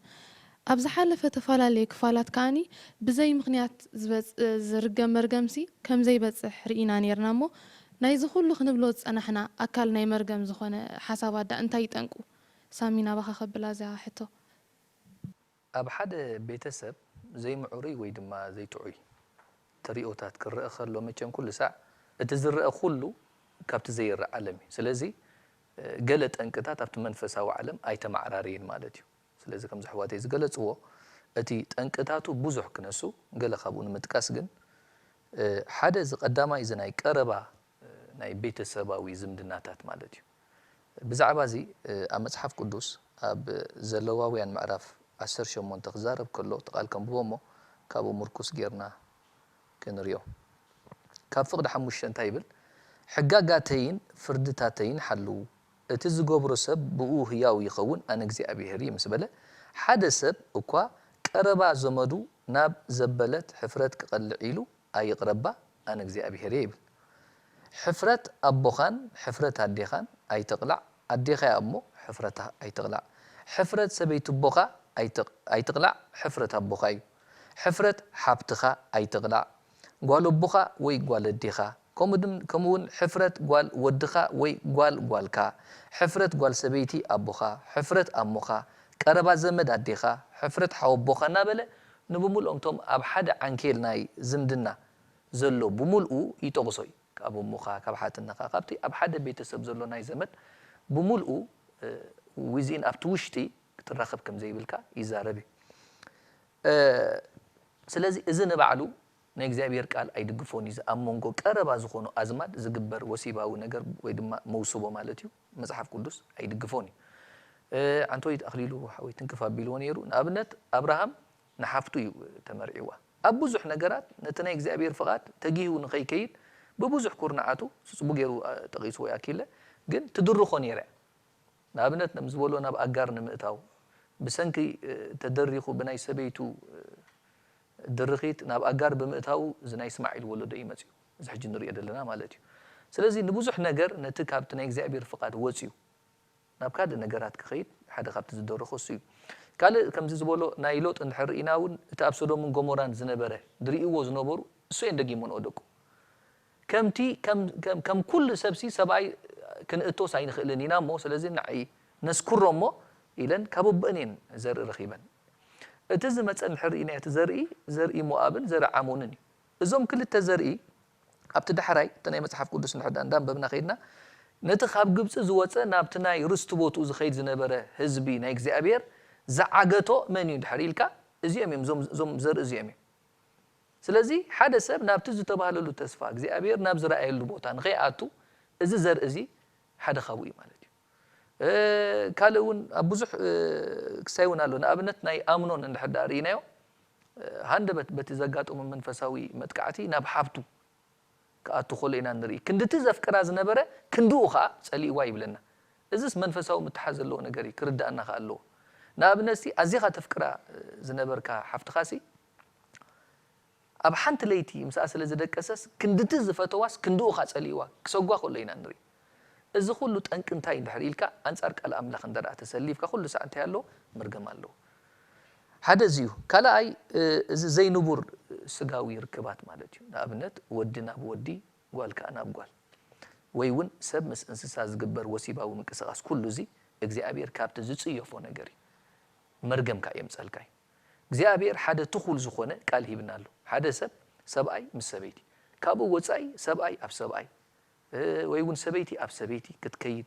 ኣብ ዝሓለፈ ተፈላለየ ክፋላት ከኣኒ ብዘይ ምኽንያት ዝበጽ-፣ ዝርገም መርገምሲ ከም ዘይበጽሕ ርኢና ኔርና እሞ፣ ናይዚ ኩሉ ክንብሎ ዝጸናሕና ኣካል ናይ መርገም ዝኾነ ሓሳባት ደኣ እንታይ እዩ ጠንቁ? ሳሚ፣ ናባኻ ከብላ እዛ ሕቶ። ኣብ ሓደ ቤተሰብ ዘይምዕሩይ ወይ ድማ ዘይጥዑይ ተርእዮታት ክረአ ከሎ፣ መቸም ኩሉ ሳዕ እቲ ዝረአ ኩሉ ካብቲ ዘይረአ ዓለም እዩ። ስለዚ፣ እ፣ ገለ ጠንቅታት ኣብቲ መንፈሳዊ ዓለም ኣይተመዓራረየን ማለት እዩ። ስለዚ ከምዚ ኣሕዋተይ ዝገለጽዎ፣ እቲ ጠንቅታቱ ብዙሕ ክነሱ፣ ገለ ካብኡ ንምጥቃስ ግን፣ እ፣ ሓደ እዚ ቀዳማይ እዚ ናይ ቀረባ፣ እ፣ ናይ ቤተሰባዊ ዝምድናታት ማለት እዩ። ብዛዕባ እዚ፣ እ፣ ኣብ መጽሓፍ ቅዱስ ኣብ ዘለዋውያን ምዕራፍ ዓሰርተ ሸሞንተ ክዛረብ ከሎ፣ እቲ ቃል ከንብቦ እሞ ካብኡ ምርኩስ ጌርና ክንሪኦ። ካብ ፍቕዲ ሓሙሽተ እንታይ ይብል? "ሕጋጋተይን ፍርድታተይን ሓልዉ፣ እቲ ዝገብሮ ሰብ ብኡ ህያው ይኸውን፣ ኣነ እግዚኣብሄር እየ" ምስ በለ፣ ሓደ ሰብ እኳ ቀረባ ዘመዱ ናብ ዘበለት ሕፍረት ክቐልዕ ኢሉ ኣይቕረባ፣ ኣነ እግዚኣብሄር እየ ይብል። "ሕፍረት ኣቦኻን ሕፍረት ኣዴኻን ኣይተቕላዕ፣ ኣዴኻያ እሞ ሕፍረታ ኣይተቕላዕ። ሕፍረት ሰበይቲ ኣቦኻ ኣይተቕ-፣ ኣይትቕላዕ፣ ሕፍረት ኣቦኻ እዩ። ሕፍረት ሓብትኻ ኣይትቕላዕ፣ ጓል ኣቦኻ ወይ ጓል ኣዴኻ፣ ከምኡ ድም-፣ ከምኡ እውን ሕፍረት ጓል ወድኻ ወይ ጓል ጓልካ፣ ሕፍረት ጓል ሰበይቲ ኣቦኻ፣ ሕፍረት ኣሞኻ፣ ቀረባ ዘመድ ኣዴኻ፣ ሕፍረት ሓወቦኻ" እናበለ ንብምልኦም እቶም ኣብ ሓደ ዓንኬል ናይ ዝምድና ዘሎ ብምልኡ ይጠቕሶ እዩ። ካብ እሞኻ፣ ካብ ሓትነኻ፣ ካብቲ ኣብ ሓደ ቤተሰብ ዘሎ ናይ ዘመድ ብምልኡ፣ እ፣ within፣ ኣብቲ ውሽጢ ክትራኸብ ከም ዘይብልካ ይዛረብ እዩ። እ፣ ስለዚ እዚ ንባዕሉ ናይ እግዚኣብሔር ቃል ኣይድግፎን እዩ። እዚ ኣብ መንጎ ቀረባ ዝኾኑ ኣዝማድ ዝግበር ወሲባዊ ነገር ወይ ድማ መውስቦ ማለት እዩ፣ መጽሓፍ ቅዱስ ኣይድግፎን እዩ። እ፣ ዓንቶይት ኣኽሊሉ ሓወይ ትንክፍ ኣቢልዎ ነይሩ። ንኣብነት ኣብርሃም ንሓፍቱ እዩ ተመርዒዋ። ኣብ ብዙሕ ነገራት ነቲ ናይ እግዚኣብሔር ፍቓድ ተጊሁ ንኸይከይድ ብብዙሕ ኩርናዓቱ፣ ጽቡቕ ገይሩ፣ እ፣ ጠቒስዎ እዩ ኣኪለ፣ ግን ትድርኾ ነይራ እያ። ንኣብነት ነም ዝበሎ ናብ ኣጋር ንምእታው፣ ብሰንኪ፣ እ፣ ተደሪኹ ብናይ ሰበይቱ፣ እ፣ ድርኺት ናብ ኣጋር ብምእታው እዚ ናይ እስማዒል ወለዶ እዩ መጺኡ። እዚ ሕጂ ንሪኦ ዘለና ማለት እዩ። ስለዚ ንብዙሕ ነገር ነቲ ካብቲ ናይ እግዚኣብሔር ፍቓድ ወጺኡ ናብ ካልእ ነገራት ክኸይድ ሓደ ካብቲ ዝደረኾ እሱ እዩ። ካልእ ከምዚ ዝበሎ ናይ ሎጥ እንድሕር ርኢና እውን፣ እቲ ኣብ ሶዶምን ጎሞራን ዝነበረ፣ ዝርእይዎ ዝነበሩ፣ እሱ እየን ደጊመንኦ ደቁ። ከምቲ፣ ከም፣ ከም፣ ከም ኩሉ ሰብሲ ሰብኣይ ክንእቶስ ኣይንኽእልን ኢና እሞ፣ ስለዚ ንዓይ ነስኩሮ እሞ ኢለን ካብ ኣቦአን እየን ዘርኢ ረኺበን። እቲ ዝመጸ እንድሕር ርኢና፣ እቲ ዘርኢ፣ ዘርኢ ሞኣብን ዘርኢ ዓሞንን እዩ። እዞም ክልተ ዘርኢ ኣብቲ ዳሕራይ፣ እቲ ናይ መጽሓፍ ቅዱስ እንድሕር ደኣ እንዳንበብና ከይድና፣ ነቲ ካብ ግብጺ ዝወጸ ናብቲ ናይ ርስቲ ቦትኡ ዝኸይድ ዝነበረ ህዝቢ ናይ እግዚኣብሔር ዝዓገቶ መን እዩ እንድሕር ኢልካ፣ እዚኦም እዮም፣ እዞም፣ እዞም ዘርኢ እዚኦም እዮም። ስለዚ ሓደ ሰብ ናብቲ ዝተባህለሉ ተስፋ እግዚኣብሔር ናብ ዝረኣየሉ ቦታ ንኸይኣቱ፣ እዚ ዘርኢ እዚ ሓደ ካብኡ እዩ ማለት እዩ። እ፣ ካልእ እውን ኣብ ብዙሕ፣ እ፣ ክሳይ እውን ኣሎ። ንኣብነት ናይ ኣምኖን እንድሕር ደኣ ርኢናዮ፣ እ፣ ሃንደበት በቲ ዘጋጠሞ መንፈሳዊ መጥቃዕቲ ናብ ሃብቱ ክኣቱ ከሎ ኢና ንርኢ። ክንድቲ ዘፍቅራ ዝነበረ ክንድኡ ኸኣ ጸሊእዋ ይብለና። እዚስ መንፈሳዊ ምትሓዝ ዘለዎ ነገር እዩ፣ ክርድኣና ኸኣ ኣለዎ። ንኣብነትሲ ኣዚኻ ተፍቅራ ዝነበርካ ሓፍትኻሲ ኣብ ሓንቲ ለይቲ ምስኣ ስለ ዝደቀሰስ ክንድቲ ዝፈተዋስ ክንድኡ ኸኣ ጸሊእዋ ክሰጓ ከሎ ኢና ንርኢ። እዚ ኹሉ ጠንቂ እንታይ እንድሕር ኢልካ ኣንጻር ቃል ኣምላኽ እንተ ደኣ ተሰሊፍካ ኩሉ ሳዕ እንታይ ኣለዎ? መርገም ኣለዎ። ሓደ እዚ እዩ። ካልኣይ፣ እ፣ እዚ ዘይንቡር ስጋዊ ርክባት ማለት እዩ። ንኣብነት ወዲ ናብ ወዲ፣ ጓል ከኣ ናብ ጓል። ወይ እውን ሰብ ምስ እንስሳ ዝግበር ወሲባዊ ምንቅስቓስ፣ ኩሉ እዚ እግዚኣብሔር ካብቲ ዝጽየፎ ነገር እዩ። መርገም ከኣ የምጸልካ እዩ። እግዚኣብሔር ሓደ ትኹል ዝኾነ ቃል ሂብና ኣሎ። ሓደ ሰብ፣ ሰብኣይ ምስ ሰበይቲ፣ ካብኡ ወጻኢ ሰብኣይ ኣብ ሰብኣይ፣ እ፣ ወይ እውን ሰበይቲ ኣብ ሰበይቲ ክትከይድ፣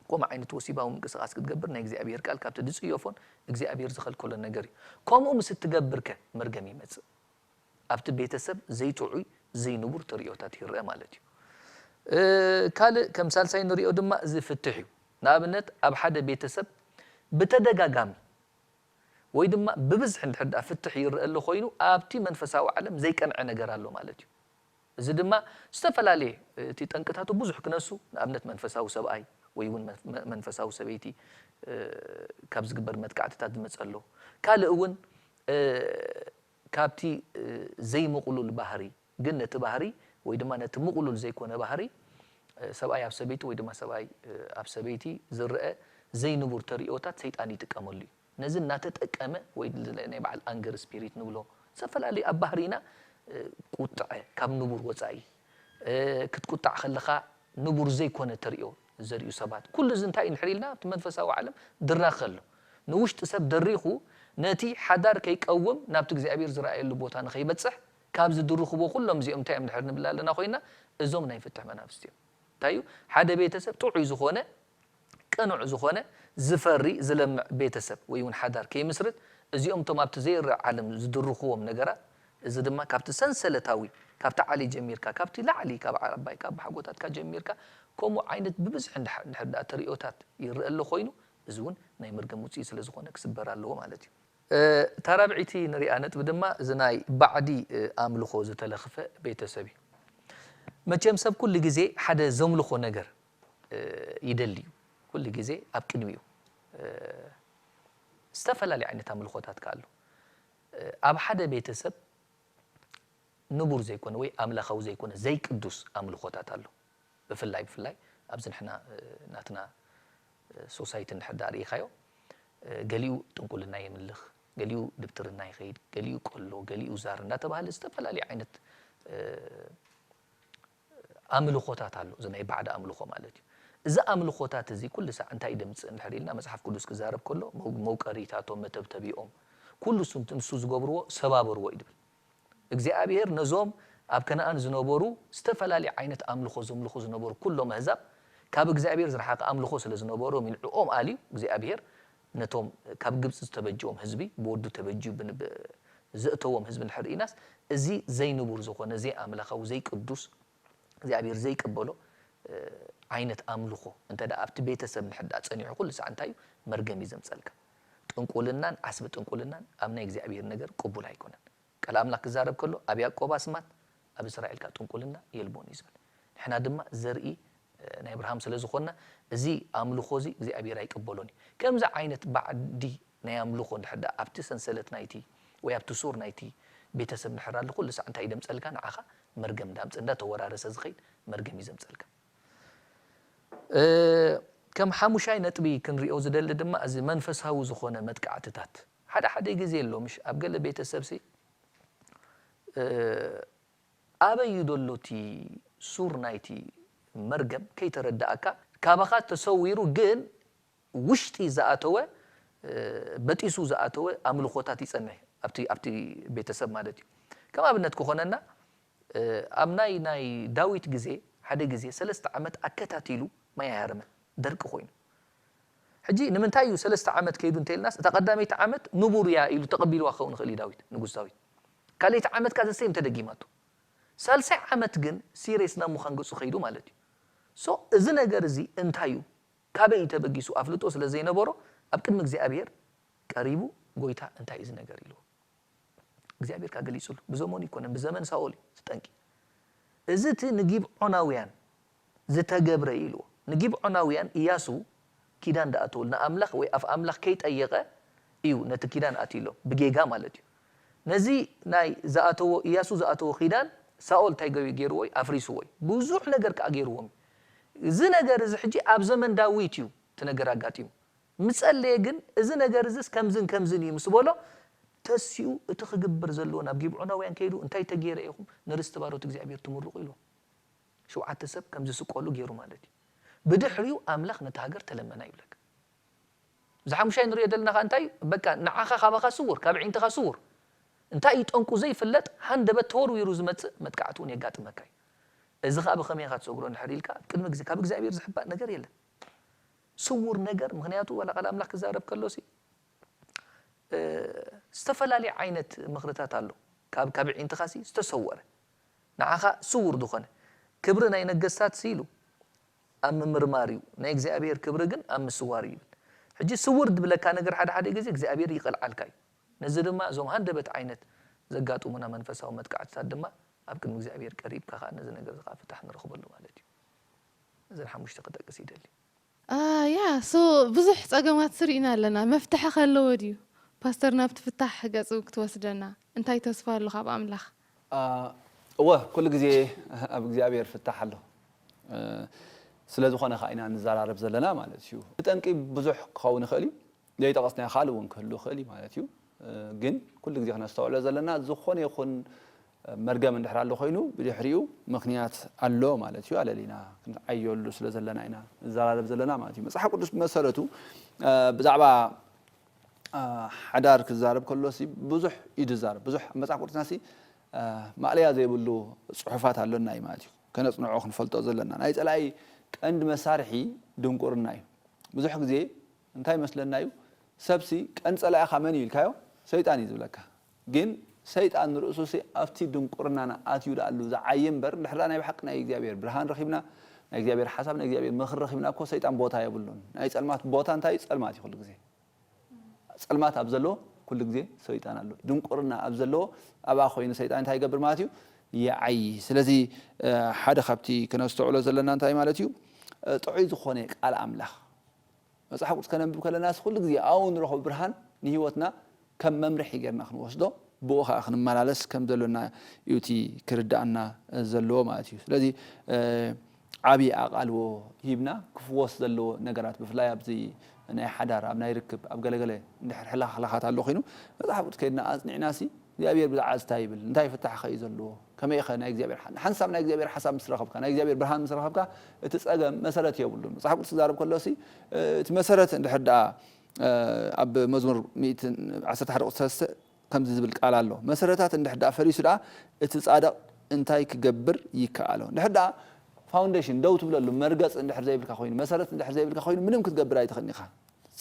ከምኡ ዓይነት ወሲባዊ ምንቅስቓስ ክትገብር ናይ እግዚኣብሔር ቃል ካብቲ ዝጽየፎን እግዚኣብሔር ዝኸልከሎን ነገር እዩ። ከምኡ ምስ እትገብርከ መርገም ይመጽእ። ኣብቲ ቤተሰብ ዘይጥዑይ ዘይንቡር ተርእዮታት ይረአ ማለት እዩ። እ፣ ካልእ ከም ሳልሳይ ንሪኦ ድማ እዚ ፍትሕ እዩ። ንኣብነት ኣብ ሓደ ቤተሰብ ብተደጋጋሚ ወይ ድማ ብብዝሒ እንድሕር ደኣ ፍትሕ ይረአ ኣሎ ኮይኑ ኣብቲ መንፈሳዊ ዓለም ዘይቀንዐ ነገር ኣሎ ማለት እዩ። እዚ ድማ ዝተፈላለየ፣ እቲ ጠንቅታቱ ብዙሕ ክነሱ፣ ንኣብነት መንፈሳዊ ሰብኣይ ወይ እውን መ-፣ መ-፣ መንፈሳዊ ሰበይቲ፣ እ፣ ካብ ዝግበር መጥቃዕትታት ዝመጸ ኣሎ። ካልእ እውን፣ እ፣ ካብቲ፣ እ፣ ዘይምቕሉል ባህሪ፣ ግን ነቲ ባህሪ ወይ ድማ ነቲ ምቕሉል ዘይኮነ ባህሪ፣ እ፣ ሰብኣይ ኣብ ሰበይቲ ወይ ድማ ሰብኣይ፣ እ፣ ኣብ ሰበይቲ ዝረአ ዘይንቡር ተርእዮታት ሰይጣን ይጥቀመሉ እዩ። ነዚ እናተጠቀመ ወይ ናይ በዓል ኣንገር ስፒሪት ንብሎ፣ ዝተፈላለዩ ኣብ ባህሪና፣ እ፣ ቁጥዐ ካብ ንቡር ወጻኢ፣ እ፣ ክትቁጣዕ ከለኻ ንቡር ዘይኮነ ተርእዮ ዘርእዩ ሰባት። ኩሉ እዚ እንታይ እዩ እንድሕር ኢልና ኣብቲ መንፈሳዊ ዓለም ድራኸ ኣሎ። ንውሽጢ ሰብ ደሪኹ ነቲ ሓዳር ከይቀውም ናብቲ እግዚኣብሔር ዝረኣየሉ ቦታ ንኸይበጽሕ ካብ ዝድርኽዎ ኩሎም እዚኦም እንታይ እዮም እንድሕር ንብል ኣለና ኮይና፣ እዞም ናይ ፍትሕ መናፍስቲ እዮም። እንታይ እዩ? ሓደ ቤተሰብ ጥዑይ ዝኾነ ቅኑዕ ዝኾነ ዝፈሪ ዝለምዕ ቤተሰብ ወይ እውን ሓዳር ከይምስርት እዚኦም እቶም ኣብቲ ዘይረእ ዓለም ዝድርኽዎም ነገራት፣ እዚ ድማ ካብቲ ሰንሰለታዊ፣ ካብቲ ዓሊ ጀሚርካ፣ ካብቲ ላዕሊ፣ ካብ ዓባይ፣ ካብ ሓጎታትካ ጀሚርካ ከምኡ ዓይነት ብብዝሒ እንድሕ-፣ እንድሕር ደኣ ተርእዮታት ይረአ ኣሎ ኮይኑ፣ እዚ እውን ናይ መርገም ውፅኢት ስለ ዝኾነ ክስበር ኣለዎ ማለት እዩ። እ፣ እታ ራብዒቲ ንሪኣ ነጥቢ ድማ እዚ ናይ ባዕዲ፣ እ፣ ኣምልኾ ዝተለኽፈ ቤተሰብ እዩ። መቸም ሰብ ኩሉ ግዜ ሓደ ዘምልኾ ነገር፣ እ፣ ይደሊ እዩ። ኩሉ ግዜ ኣብ ቅድሚኡ፣ እ፣ ዝተፈላለየ ዓይነት ኣምልኾታት ከኣ ኣሎ። እ፣ ኣብ ሓደ ቤተሰብ ንቡር ዘይኮነ ወይ ኣምላኻዊ ዘይኮነ ዘይቅዱስ ኣምልኾታት ኣሎ። ብፍላይ፣ ብፍላይ ኣብዚ ንሕና፣ እ፣ ናትና፣ እ፣ ሶሳይቲ እንድሕር ደኣ ርኢኻዮ፣ እ፣ ገሊኡ ጥንቁልና የምልኽ፣ ገሊኡ ድብትርና ይኸይድ፣ ገሊኡ ቆሎ፣ ገሊኡ ዛር እንዳተባህለ ዝተፈላለየ ዓይነት፣ እ፣ ኣምልኾታት ኣሎ። እዚ ናይ ባዕዲ ኣምልኾ ማለት እዩ። እዚ ኣምልኾታት እዚ ኩሉ ሳዕ እንታይ ደምጽእ እንድሕር ኢልና መጽሓፍ ቅዱስ ክዛረብ ከሎ መው-፣ መውቀሪታቶም፣ መተብተቢኦም፣ ኩሉ እሱ ንሱ ዝገብርዎ ሰባብርዎ እዩ ድብል። እግዚኣብሔር ነዞም ኣብ ከነኣን ዝነበሩ ዝተፈላለየ ዓይነት ኣምልኾ ዘምልኹ ዝነበሩ ኩሎም ኣህዛብ ካብ እግዚኣብሔር ዝረሓቐ ኣምልኾ ስለ ዝነበሮም እዩ ንዕኦም ኣልዩ እግዚኣብሔር ነቶም ካብ ግብፂ ዝተበጅዎም ህዝቢ ብወዱ ተበጅዩ ብን-፣ ብ-፣ ዘእተዎም ህዝቢ እንድሕር ኢናስ እዚ ዘይንቡር ዝኾነ ዘይኣምላኻዊ ዘይቅዱስ እግዚኣብሔር ዘይቅበሎ፣ እ፣ ዓይነት ኣምልኾ እንተ ደኣ ኣብቲ ቤተሰብ እንድሕር ደኣ ጸኒሑ ኩሉ ሳዕ እንታይ እዩ? መርገም እዩ ዘምጸልካ። ጥንቁልናን ዓስቢ ጥንቁልናን ኣብ ናይ እግዚኣብሔር ነገር ቅቡል ኣይኮነን። ቃል ኣምላኽ ክዛረብ ከሎ ኣብ ያዕቆብ ኣስማት ኣብ እስራኤል ከኣ ጥንቁልና የልቦን እዩ ዝብል። ንሕና ድማ ዘርኢ፣ እ፣ ናይ ኣብርሃም ስለ ዝኾንና እዚ ኣምልኾ እዚ እግዚኣብሔር ኣይቅበሎን እዩ። ከምዚ ዓይነት ባዕዲ ናይ ኣምልኾ እንድሕር ደኣ ኣብቲ ሰንሰለት ናይቲ ወይ ኣብቲ ሱር ናይቲ ቤተሰብ እንድሕር ኣሎ ኩሉ ሳዕ እንታይ እዩ ደምጸልካ? ንዓኻ መርገም እንዳምጸ-፣ እንዳተወራረሰ ዝኸይድ መርገም እዩ ዘምጸልካ። እ፣ ከም ሓሙሻይ ነጥቢ ክንሪኦ ዝደሊ ድማ እዚ መንፈሳዊ ዝኾነ መጥቃዕትታት ሓደ ሓደ ግዜ ኣሎ። ምሽ ኣብ ገለ ቤተሰብሲ ኣበይ እዩ ዘሎ እቲ ሱር ናይቲ መርገም ከይተረዳእካ ካባኻ ተሰዊሩ ግን ውሽጢ ዝኣተወ በጢሱ ዝኣተወ ኣምልኾታት ይጸንሕ ኣብቲ ኣብቲ ቤተሰብ ማለት እዩ። ከም ኣብነት ክኾነና ኣብ ናይ ናይ ዳዊት ግዜ ሓደ ግዜ ሰለስተ ዓመት ኣከታቲሉ ማይ ኣያረመን ደርቂ ኮይኑ። ሕጂ ንምንታይ እዩ ሰለስተ ዓመት ከይዱ እንተልናስ እታ ቀዳመይቲ ዓመት ንቡር እያ ኢሉ ተቐቢልዋ ክኸውን ይኽእል እዩ ዳዊት ንጉስ ዳዊት። ካልኣይቲ ዓመት ካ ዘሰይም ተደጊማቱ። ሳልሳይ ዓመት ግን ሲሬስ ናብ ምዃን ገጹ ከይዱ ማለት እዩ። ሶ እዚ ነገር እዚ እንታይ እዩ? ካበይ እዩ ተበጊሱ ኣፍልጦ ስለ ዘይነበሮ ኣብ ቅድሚ እግዚኣብሔር ቀሪቡ ጎይታ እንታይ እዩ እዚ ነገር ኢልዎ እግዚኣብሔር ካገሊጹሉ ብዘመኑ ይኮነን ብዘመን ሳኦል እዩ ዝጠንቂ እዚ እቲ ንጊብዖናውያን ዝተገብረ እዩ ኢልዎ ንጊብዖናውያን ኢያሱ ኪዳን ዳኣተወሉ ንኣምላኽ ወይ ኣፍ ኣምላኽ ከይጠየቐ እዩ ነቲ ኪዳን ኣትዩሎም ብጌጋ ማለት እዩ ነዚ ናይ ዝኣተዎ ኢያሱ ዝኣተዎ ኪዳን ሳኦል እንታይ ገይርዎ እዩ ኣፍሪስዎ እዩ ብዙሕ ነገር ከዓ ገይርዎም እዩ እዚ ነገር እዚ ሕጂ ኣብ ዘመን ዳዊት እዩ እቲ ነገር ኣጋጢሙ ምጸለየ ግን እዚ ነገር እዚስ ከምዝን ከምዝን እዩ ምስ በሎ ተሲኡ እቲ ክግበር ዘለዎ ናብ ጊብዖናውያን ከይዱ እንታይ ተገይረ ኢኹም ንርስቲ ባሮት እግዚኣብሔር ትምርቑ ኢልዎም ሸውዓተ ሰብ ከም ዝስቀሉ ገይሩ ማለት እዩ ብድሕሪኡ ኣምላኽ ነቲ ሃገር ተለመና ይብለካ እዚ ሓሙሻይ ንሪኦ ዘለና ከዓ እንታይ በቃ ንዓኻ ካባኻ ስውር ካብ ዒንትኻ ስውር እንታይ እዩ ጠንቁ ዘይፍለጥ ሃንደበት ተወርዊሩ ዝመፅእ መጥቃዕቲ እውን የጋጥመካ እዩ እዚ ከዓ ብኸመይ ኢኻ ትሰግሮ እንድሕር ኢልካ ቅድሚ ግዜ ካብ እግዚኣብሔር ዝሕባእ ነገር የለን ስውር ነገር ምክንያቱ ዋላ ቃል ኣምላኽ ክዛረብ ከሎ ሲ ዝተፈላለየ ዓይነት ምኽርታት ኣሎ ካብ ካብ ዒንትኻ ሲ ዝተሰወረ ንዓኻ ስውር ዝኾነ ክብሪ ናይ ነገስታት ሲ ኢሉ ኣብ ምምርማር እዩ ናይ እግዚኣብሔር ክብሪ ግን ኣብ ምስዋር እዩ ይብል ሕጂ ስውር ዝብለካ ነገር ሓደ ሓደ ግዜ እግዚኣብሔር ይቐልዓልካ እዩ ነዚ ድማ እዞም ሃንደበት ዓይነት ዘጋጥሙና መንፈሳዊ መጥቃዕትታት ድማ ኣብ ቅድሚ እግዚኣብሔር ቀሪብካ ከዓ ነዚ ነገር ከዓ ፍታሕ ንረኽበሉ ማለት እዩ እዘን ሓሙሽተ ክጠቅስ ይደሊ ያ ሶ ብዙሕ ፀገማት ስርኢና ኣለና መፍትሒ ከለዎ ድዩ ፓስተር ናብቲ ፍታሕ ገፁ ክትወስደና እንታይ ተስፋ ኣሎ ካብ ኣምላኽ እወ ኩሉ ግዜ ኣብ እግዚኣብሔር ፍታሕ ኣሎ ስለ ዝኾነ ከዓ ኢና ንዘራረብ ዘለና ማለት እዩ ብጠንቂ ብዙሕ ክኸውን ይኽእል እዩ ዘይጠቐስናዮ ካልእ እውን ክህሉ ይኽእል እዩ ማለት እዩ ግን ኩሉ ግዜ ክነስተውዕሎ ዘለና ዝኾነ ይኹን መርገም እንድሕር ኣሎ ኮይኑ ብድሕሪኡ ምክንያት ኣሎ ማለት እዩ ኣለሊና ክንዓየሉ ስለ ዘለና ኢና ንዘራረብ ዘለና ማለት እዩ መፅሓፍ ቅዱስ ብመሰረቱ ብዛዕባ ሓዳር ክዛረብ ከሎ ብዙሕ እዩ ዝዛረብ ብዙሕ መፅሓፍ ቅዱስና ማእለያ ዘይብሉ ፅሑፋት ኣሎና እዩ ማለት እዩ ከነፅንዖ ክንፈልጦ ዘለና ናይ ፀላኢ ቀንዲ መሳርሒ ድንቁርና እዩ ብዙሕ ግዜ እንታይ ይመስለና እዩ ሰብሲ ቀንዲ ፀላኢኻ መን እዩ ኢልካዮ ሰይጣን እዩ ዝብለካ ግን ሰይጣን ንርእሱሲ ኣብቲ ድንቁርናና ኣትዩ ደኣሉ ዝዓየ እምበር እንድሕር ናይ ብሓቂ ናይ እግዚኣብሔር ብርሃን ረኺብና ናይ እግዚኣብሔር ሓሳብ ናይ እግዚኣብሔር ምኽሪ ረኺብና እኮ ሰይጣን ቦታ የብሉን ናይ ፀልማት ቦታ እንታይ እዩ ፀልማት እዩ ኩሉ ግዜ ፀልማት ኣብ ዘለዎ ኩሉ ግዜ ሰይጣን ኣሎ ድንቁርና ኣብ ዘለዎ ኣብኣ ኮይኑ ሰይጣን እንታይ ይገብር ማለት እዩ ይዓይ ስለዚ ሓደ ካብቲ ክነስተውዕሎ ዘለና እንታይ ማለት እዩ ጥዑይ ዝኾነ ቃል ኣምላኽ መፅሓፍ ቅዱስ ከነንብብ ከለና ኩሉ ግዜ ኣብኡ ንረኽቦ ብርሃን ንህይወትና ከም መምርሒ ጌርና ክንወስዶ ብኡ ከዓ ክንመላለስ ከም ዘሎና እዩ እቲ ክርዳኣና ዘለዎ ማለት እዩ ስለዚ ዓብዪ ኣቓልቦ ሂብና ክፍወስ ዘለዎ ነገራት ብፍላይ ኣብዚ ናይ ሓዳር ኣብ ናይ ርክብ ኣብ ገለገለ እንድሕር ሕላኽላኻት ኣሎ ኮይኑ መፅሓፍ ቅዱስ ከይድና ኣፅኒዕና ሲ እግዚኣብሔር ብዛዕባ ዝታይ ይብል እንታይ ፍታሕ ኸ እዩ ዘለዎ ከመይ ኸ ናይ እግዚኣብሔር ሓንሳብ ናይ እግዚኣብሔር ሓሳብ ምስ ረኸብካ ናይ እግዚኣብሔር ብርሃን ምስ ረኸብካ እቲ ፀገም መሰረት የብሉን መፅሓፍ ቅዱስ ክዛረብ ከሎ ሲ እቲ መሰረት እንድሕር ደኣ ኣብ መዝሙር ዓሰርተ ሓደ ቁፅሪ ሰለስተ ከምዚ ዝብል ቃል ኣሎ መሰረታት እንድሕር ደኣ ፈሪሱ ደኣ እቲ ፃድቕ እንታይ ክገብር ይከኣሎ እንድሕር ደኣ ፋውንዴሽን ደው ትብለሉ መርገፂ እንድሕር ዘይብልካ ኮይኑ መሰረት እንድሕር ዘይብልካ ኮይኑ ምንም ክትገብር ኣይትኽእልን ኢኻ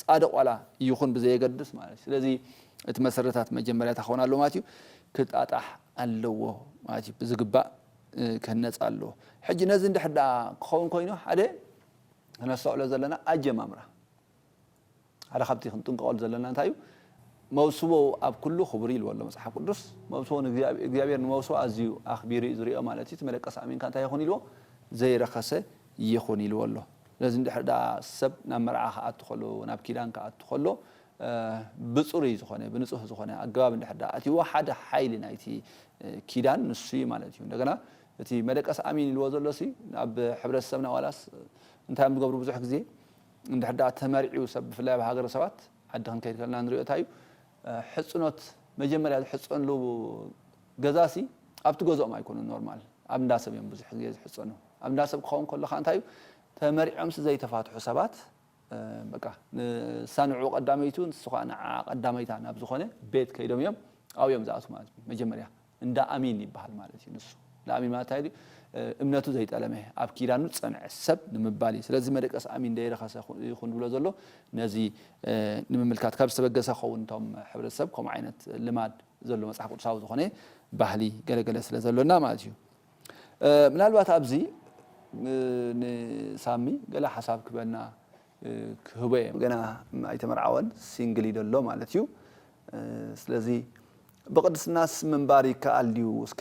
ፃድቕ ዋላ ይኹን ብዘየገድስ ማለት እዩ ስለዚ እቲ መሰረታት መጀመርያ እንታይ ክኸውን ኣለዎ ማለት እዩ ክጣጣሕ ኣለዎ ማለት እዩ ብዝግባእ ክህነፅ ኣለዎ ሕጂ ነዚ እንድሕር ደኣ ክኸውን ኮይኑ ሓደ ክነስተውዕሎ ዘለና ኣጀማምራ ሓደ ካብቲ ክንጥንቀቐሉ ዘለና እንታይ እዩ መውስቦ ኣብ ኩሉ ክቡር ኢልዎ ኣሎ መፅሓፍ ቅዱስ መውስቦ እግዚኣብሔር ንመውስቦ ኣዝዩ ኣኽቢሩ እዩ ዝሪኦ ማለት እዩ እቲ መደቀሲ ኣሚንካ እንታይ ይኹን ኢልዎ ዘይረኸሰ ይኹን ኢልዎ ኣሎ ስለዚ እንድሕር ደኣ ሰብ ናብ መርዓ ክኣቱ ከሎ ናብ ኪዳን ክኣቱ ከሎ ብፅሩይ ዝኾነ ብንፁህ ዝኾነ ኣገባብ እንድሕር ደኣ ኣትይዎ ሓደ ሓይሊ ናይቲ ኪዳን ንሱ እዩ ማለት እዩ እንደገና እቲ መደቀስ ኣሚን ኢልዎ ዘሎ ሲ ኣብ ሕብረተሰብና ዋላስ እንታይ እዮም ዝገብሩ ብዙሕ ግዜ እንድሕር ደኣ ተመርዒው ሰብ፣ ብፍላይ ኣብ ሃገረ ሰባት ዓዲ ክንከይድ ከለና ንሪኦ እንታይ እዩ፣ እ፣ ሕጽኖት መጀመርያ ዝሕጸንሉ ገዛሲ ኣብቲ ገዝኦም ኣይኮኑን። ኖርማል ኣብ እንዳ ሰብ እዮም ብዙሕ ግዜ ዝሕጸኑ። ኣብ እንዳ ሰብ ክኸውን ከሎ ከዓ እንታይ እዩ፣ ተመሪዖምሲ ዘይተፋትሑ ሰባት፣ እ፣ በቃ ንሳ ንዕኡ ቀዳመይቱ፣ ንሱ ከዓ ንዓ ቀዳመይታ ናብ ዝኾነ ቤት ከይዶም እዮም፣ ኣብኡ እዮም ዝኣትዉ ማለት እዩ። መጀመርያ እንዳ ኣሚን ይበሃል ማለት እዩ። ንሱ እንዳ ኣሚን ማለት እንታይ እዩ? እ፣ እምነቱ ዘይጠለመ፣ ኣብ ኪዳኑ ዝጸንዐ ሰብ ንምባል እዩ። ስለዚ መደቀስ ኣሚን ደይረኸሰ ይኹን ዝብሎ ዘሎ ነዚ፣ እ፣ ንምምልካት ካብ ዝተበገሰ ክኸውን፣ እቶም ሕብረተሰብ ከምኡ ዓይነት ልማድ ዘሎ መጽሓፍ ቅዱሳዊ ዝኾነ ባህሊ ገለገለ ስለ ዘሎና ማለት እዩ። እ፣ ምናልባት ኣብዚ፣ እ፣ ንሳሚ ገለ ሓሳብ ክበና፣ እ፣ ክህቦ እየ። ገና ኣይተመርዓወን፣ ሲንግል እዩ ዘሎ ማለት እዩ። እ፣ ስለዚ ብቕድስናስ ምንባር ይከኣል ድዩ? እስከ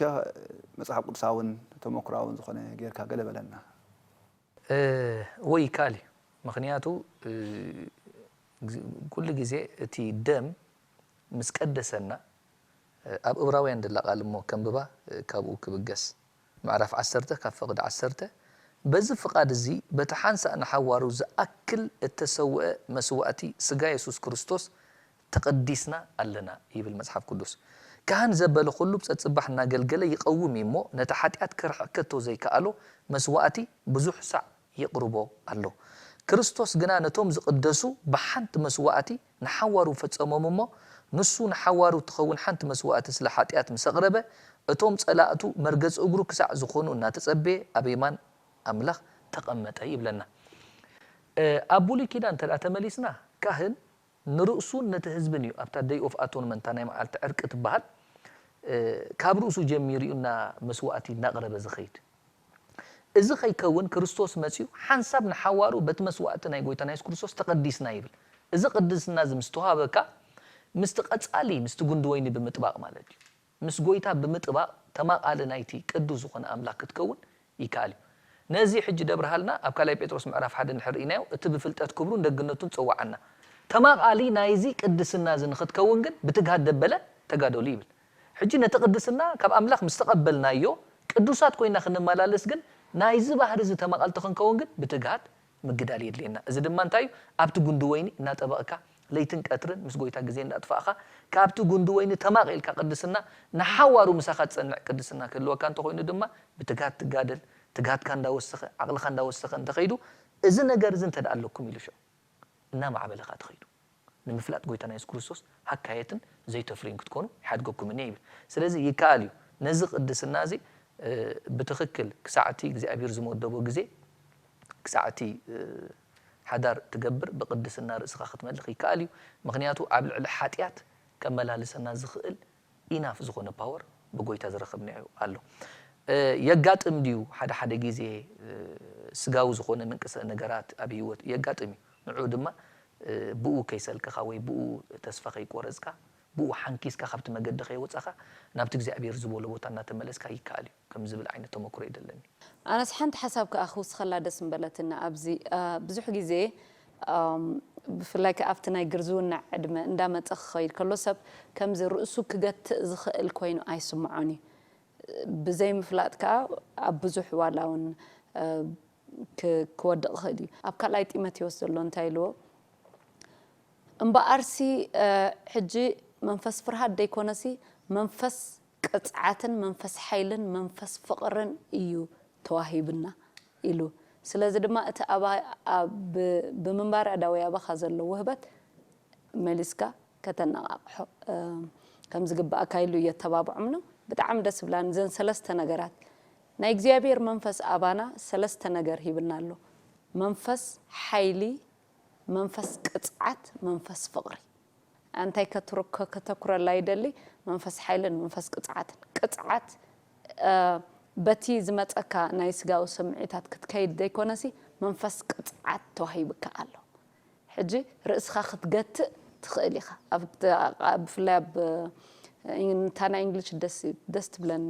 መጽሓፍ ቅዱሳውን ተመክሮኣውን ዝኾነ ጌርካ ገለ በለና። እ፣ ወይ ይከኣል እዩ። ምኽንያቱ፣ እ፣ ግዝ-፣ ኩሉ ግዜ እቲ ደም ምስ ቀደሰና፣ እ፣ ኣብ እብራውያን ደላ ቃል እሞ ከንብባ፣ እ፣ ካብኡ ክብገስ። ምዕራፍ ዓሰርተ ካብ ፍቕዲ ዓሰርተ፣ በዚ ፍቓድ እዚ በቲ ሓንሳእ ንሓዋሩ ዝኣክል እተሰውአ መስዋእቲ ስጋ የሱስ ክርስቶስ ተቐዲስና ኣለና ይብል መጽሓፍ ቅዱስ። ካህን ዘበለ ኩሉ ብጸጽባሕ እናገልገለ ይቐውም እዩ እሞ፣ ነቲ ሓጢኣት ከርሕቕ ከቶ ዘይከኣሎ መስዋእቲ ብዙሕ ሳዕ የቕርቦ ኣሎ። ክርስቶስ ግና ነቶም ዝቕደሱ ብሓንቲ መስዋእቲ ንሓዋሩ ፈጸሞም እሞ፣ ንሱ ንሓዋሩ እትኸውን ሓንቲ መስዋእቲ ስለ ሓጢኣት ምስ ኣቕረበ፣ እቶም ጸላእቱ መርገጺ እግሩ ክሳዕ ዝኾኑ እናተጸበየ ኣብ የማን ኣምላኽ ተቐመጠ ይብለና። እ፣ ኣብ ብሉይ ኪዳን እንተ ደኣ ተመሊስና፣ ካህን ንርእሱን ነቲ ህዝብን እዩ ኣብታ ደይ ኦፍ ኣቶንመንት፣ እታ ናይ መዓልቲ ዕርቂ ትበሃል፣ እ፣ ካብ ርእሱ ጀሚሩ እዩ እና መስዋእቲ እናቕረበ ዝኸይድ። እዚ ከይከውን ክርስቶስ መጺኡ ሓንሳብ ንሓዋሩ በቲ መስዋእቲ ናይ ጎይታና የሱስ ክርስቶስ ተቐዲስና ይብል። እዚ ቅድስና እዚ ምስ ተዋህበካ፣ ምስቲ ቀጻሊ፣ ምስቲ ጉንዲ ወይኒ ብምጥባቕ ማለት እዩ። ምስ ጎይታ ብምጥባቕ ተማቓሊ ናይቲ ቅዱስ ዝኾነ ኣምላኽ ክትከውን ይከኣል እዩ። ነዚ ሕጂ ደብርሃልና ኣብ ካልኣይ ጴጥሮስ ምዕራፍ ሓደ እንድሕር ርኢናዮ፣ እቲ ብፍልጠት ክብሩን ደግነቱን ጸውዓና። ተማቓሊ ናይዚ ቅድስና እዚ ንኽትከውን ግን ብትግሃት ደበለ ተጋደሉ ይብል። ሕጂ ነቲ ቅድስና ካብ ኣምላኽ ምስ ተቐበልናዮ፣ ቅዱሳት ኮይና ክንመላለስ ግን፣ ናይዚ ባህሪ እዚ ተማቐልቲ ክንከውን ግን ብትግሃት ምግዳል የድልየና። እዚ ድማ እንታይ እዩ? ኣብቲ ጉንዲ ወይኒ እናጠበቕካ፣ ለይትን ቀትርን ምስ ጎይታ ግዜ እንዳጥፋእኻ፣ ካብቲ ጉንዲ ወይኒ ተማቒልካ ቅድስና፣ ንሓዋሩ ምሳኻ ትጸንዕ ቅድስና ክህልወካ እንተኾይኑ ድማ፣ ብትግሃት ትጋደል፣ ትግሃትካ እንዳወሰኸ፣ ዓቕልኻ እንዳወሰኸ እንተኸይዱ፣ እዚ ነገር እዚ እንተ ደኣ ኣለኩም ኢሉ ሽዑ እናማዕበለ ኸኣ ትኸይዱ። ንምፍላጥ ጎይታና የሱስ ክርስቶስ ሃካየትን ዘይተፍርዩን ክትኮኑ ይሓድገኩምን እየ ይብል። ስለዚ ይከኣል እዩ። ነዚ ቅድስና እዚ፣ እ፣ ብትኽክል ክሳዕቲ እግዚኣብሔር ዝመደቦ ግዜ፣ ክሳዕቲ፣ እ፣ ሓዳር ትገብር ብቅድስና ርእስኻ ክትመልኽ ይከኣል እዩ። ምኽንያቱ ኣብ ልዕሊ ሓጢኣት ከመላልሰና ዝኽእል ኢናፍ ዝኾነ ፓወር ብጎይታ ዝረኸብናዮ ኣሎ። እ፣ የጋጥም ድዩ? ሓደ ሓደ ግዜ፣ እ፣ ስጋዊ ዝኾነ ምንቅስቃስ ነገራት ኣብ ህይወት የጋጥም እዩ። ንዑ ድማ፣ እ፣ ብኡ ከይሰልከኻ ወይ ብኡ ተስፋ ከይቆረጽካ፣ ብኡ ሓንኪስካ ካብቲ መገዲ ከይወጻኻ፣ ናብቲ እግዚኣብሔር ዝበሎ ቦታ እናተመለስካ ይከኣል እዩ፣ ከም ዝብል ዓይነት ተመክሮ እዩ ዘለኒ። ኣነስ ሓንቲ ሓሳብ ከኣ ክውስኸላ ደስ ምበለትና ኣብዚ፣ እ፣ ብዙሕ ግዜ፣ እም፣ ብፍላይ ከኣ ኣብቲ ናይ ግርዝውና ዕድመ እንዳመጸ ክኸይድ ከሎ ሰብ ከምዚ ርእሱ ክገትእ ዝኽእል ኮይኑ ኣይስምዖን እዩ። ብዘይምፍላጥ ከኣ ኣብ ብዙሕ ዋላ እውን፣ እ፣ ክ-፣ ክወድቕ ይኽእል እዩ። ኣብ ካልኣይ ጢሞቴዎስ ዘሎ እንታይ ኢልዎ? እምበኣርሲ፣ እ፣ ሕጂ መንፈስ ፍርሃት ደይኮነሲ፣ መንፈስ ቅጽዓትን መንፈስ ሓይልን መንፈስ ፍቕርን እዩ ተዋሂብና ኢሉ። ስለዚ ድማ እቲ ኣባ-፣ ኣብ-፣ ብ-፣ ብምንባር ኣዳዊ ኣባኻ ዘሎ ውህበት መሊስካ ከተነቓቕሖ፣ እ፣ ከም ዝግባኣካ ኢሉ እየተባብዖም ነው። ብጣዕሚ ደስ ብላኒ እዘን ሰለስተ ነገራት። ናይ እግዚኣብሔር መንፈስ ኣባና ሰለስተ ነገር ሂብና ኣሎ። መንፈስ ሓይሊ፣ መንፈስ ቅጽዓት፣ መንፈስ ፍቕሪ። እንታይ ከትሮ-፣ ከ-፣ ከተኩረላ ይደሊ? መንፈስ ሓይልን መንፈስ ቅጽዓትን። ቅጽዓት፣ እ፣ በቲ ዝመጸካ ናይ ስጋዊ ስምዒታት ክትከይድ ዘይኮነሲ፣ መንፈስ ቅጽዓት ተዋሂብካ ኣሎ። ሕጂ ርእስኻ ክትገትእ ትኽእል ኢኻ። ኣብ፣ ኣብ፣ ብፍላይ ኣብ፣ እታ ናይ እንግሊሽ ደስ፣ ደስ ትብለኒ።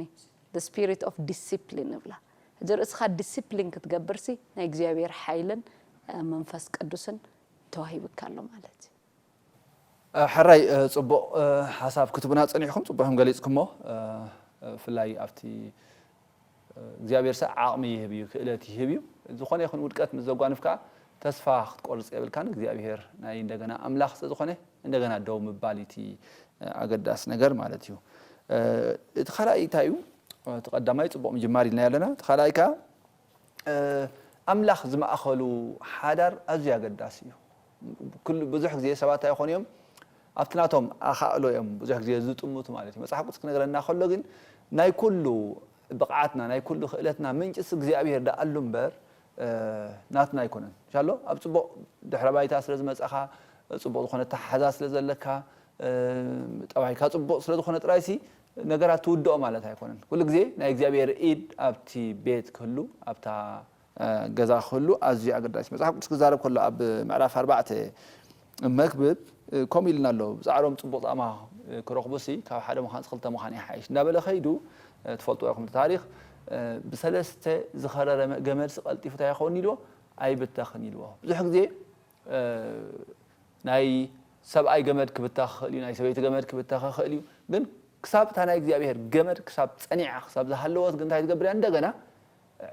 The spirit of discipline እብላ። ሕጂ ርእስኻ ዲሲፕሊን ክትገብርሲ ናይ እግዚኣብሔር ሓይልን፣ እ፣ መንፈስ ቅዱስን ተዋሂብካ ኣሎ ማለት እዩ። እ፣ ሕራይ፣ እ፣ ጽቡቕ፣ እ፣ ሓሳብ ክትቡና ጸኒሕኩም፣ ጽቡቕ ኢኹም ገሊጽኩሞ። እ፣ እ፣ ብፍላይ ኣብቲ፣ እ፣ እግዚኣብሔር ሰ ዓቕሚ ይህብ እዩ፣ ክእለት ይህብ እዩ። ዝኾነ ይኹን ውድቀት ምስ ዘጓንፍ ከኣ ተስፋ ክትቆርጽ የብልካን። እግዚኣብሔር ናይ እንደገና ኣምላኽ ስለ ዝኾነ እንደገና ደው ምባል እቲ ኣገዳሲ ነገር ማለት እዩ። እቲ ካልኣይ እንታይ እዩ? እቲ ቀዳማይ ጽቡቕ ምጅማር ኢልና ኣለና። እቲ ካልኣይ ከኣ ኣምላኽ ዝማእኸሉ ሓዳር ኣዝዩ ኣገዳሲ እዩ። ብዙሕ ግዜ ሰባት ኣይኾኑ እዮም ኣብቲ ናቶም ኣኻእሎ እዮም ብዙሕ ግዜ ዝጥምቱ ማለት እዩ። መጽሓፍ ቅዱስ ክነግረና ከሎ ግን ናይ ኩሉ ብቕዓትና ናይ ኩሉ ክእለትና ምንጭስ እግዚኣብሔር ደኣሉ እምበር ናትና ኣይኮነን። ሻሎ ኣብ ጽቡቕ ድሕረ ባይታ ስለ ዝመጻኻ ጽቡቕ ዝኾነ ተሓዛ ስለ ዘለካ ጠባይካ ጽቡቕ ስለ ዝኾነ ጥራይሲ ነገራት ትውድኦ ማለት ኣይኮነን። ኩሉ ግዜ ናይ እግዚኣብሔር ኢድ ኣብቲ ቤት ክህሉ ኣብታ ገዛ ክህሉ ኣዝዩ ኣገዳሲ። መጽሓፍ ቅዱስ ክዛረብ ከሎ ኣብ ምዕራፍ ኣርባዕተ መክብብ ከምኡ ኢልና ኣሎ። ብጻዕሮም ጽቡቕ ጻማ ክረኽቡሲ ካብ ሓደ ምዃን ክልተ ምዃን ይሓይሽ እንዳበለ ከይዱ ትፈልጡ ኢኹም። ታሪኽ ብሰለስተ ዝኸረረ ገመድሲ ቀልጢፉ እንታይ ይኸውን ኢልዎ? ኣይብተኽን ኢልዎ። ብዙሕ ግዜ ናይ ሰብኣይ ገመድ ክብተኽ ክኽእል እዩ፣ ናይ ሰበይቲ ገመድ ክብተኽ ክኽእል እዩ። ግን ክሳብ እታ ናይ እግዚኣብሔር ገመድ ክሳብ ጸኒዓ ክሳብ ዝሃለወት ግን እንታይ ትገብር እያ? እንደገና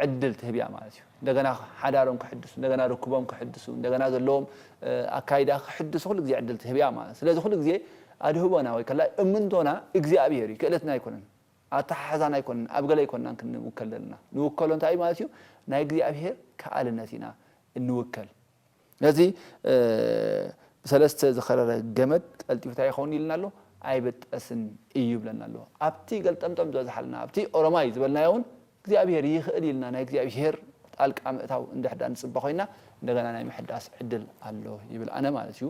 ዕድል ትህብ እያ ማለት እዩ። እንደገና ሓዳሮም ክሕድሱ፣ እንደገና ርክቦም ክሕድሱ፣ እንደገና ዘለዎም ኣካይዳ ክሕድሱ ኩሉ ግዜ ዕድል ትህብ እያ ማለት። ስለዚ ኩሉ ግዜ ኣድህቦና ወይ ከላ እምንቶና እግዚኣብሔር እዩ፣ ክእለትና ኣይኮነን፣ ኣተሓሕዛና ኣይኮነን፣ ኣብ ገለ ኣይኮንናን ክንውከል ዘለና። ንውከሎ እንታይ እዩ ማለት እዩ? ናይ እግዚኣብሔር ከኣልነት ኢና እንውከል። ነዚ ብሰለስተ ዝኸረረ ገመድ ቀልጢፉ እንታይ ይኸውን ኢልና ኣሎ? ኣይበጠስን እዩ ይብለና ኣሎ። ኣብቲ ገልጠምጠም ዝበዝሓልና ኣብቲ ኦሮማይ ዝበልናዮ እውን እግዚኣብሔር ይኽእል ኢልና ናይ እግዚኣብሔር ጣልቃ ምእታው እንድሕዳ ንፅበ ኮይና እንደገና ናይ ምሕዳስ ዕድል ኣሎ ይብል ኣነ ማለት እዩ።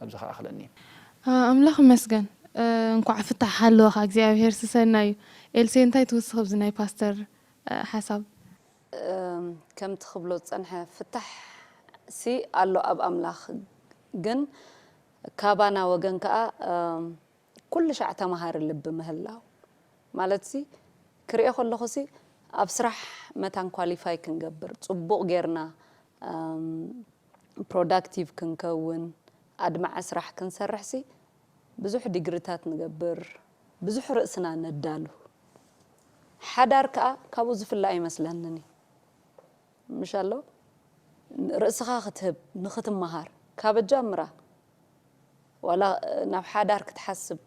ኣብዚ ከዓ ክለኒ። ኣምላኽ ይመስገን። እንኳዕ ፍታሕ ሃለወኻ እግዚኣብሔር ስሰና እዩ። ኤልሴ እንታይ ትውስኽ ኣብዚ ናይ ፓስተር ሓሳብ? ከምቲ ክብሎ ዝፀንሐ ፍታሕ ሲ ኣሎ ኣብ ኣምላኽ ግን ካባና ወገን ከዓ ኩሉ ሻዕ ተማሃሪ ልቢ ምህላው ማለት ሲ ክሪኦ ከለኹ ሲ ኣብ ስራሕ መታን ኳሊፋይ ክንገብር ፅቡቕ ጌርና productive ክንከውን ኣድማዒ ስራሕ ክንሰርሕ ሲ ብዙሕ ዲግሪታት ንገብር ብዙሕ ርእስና ነዳሉ ሓዳር ከዓ ካብኡ ዝፍለ ኣይመስለንን እዩ ምሽ ኣሎ ርእስኻ ክትህብ ንኽትመሃር ካብ ኣጃምራ ዋላ ናብ ሓዳር ክትሓስብ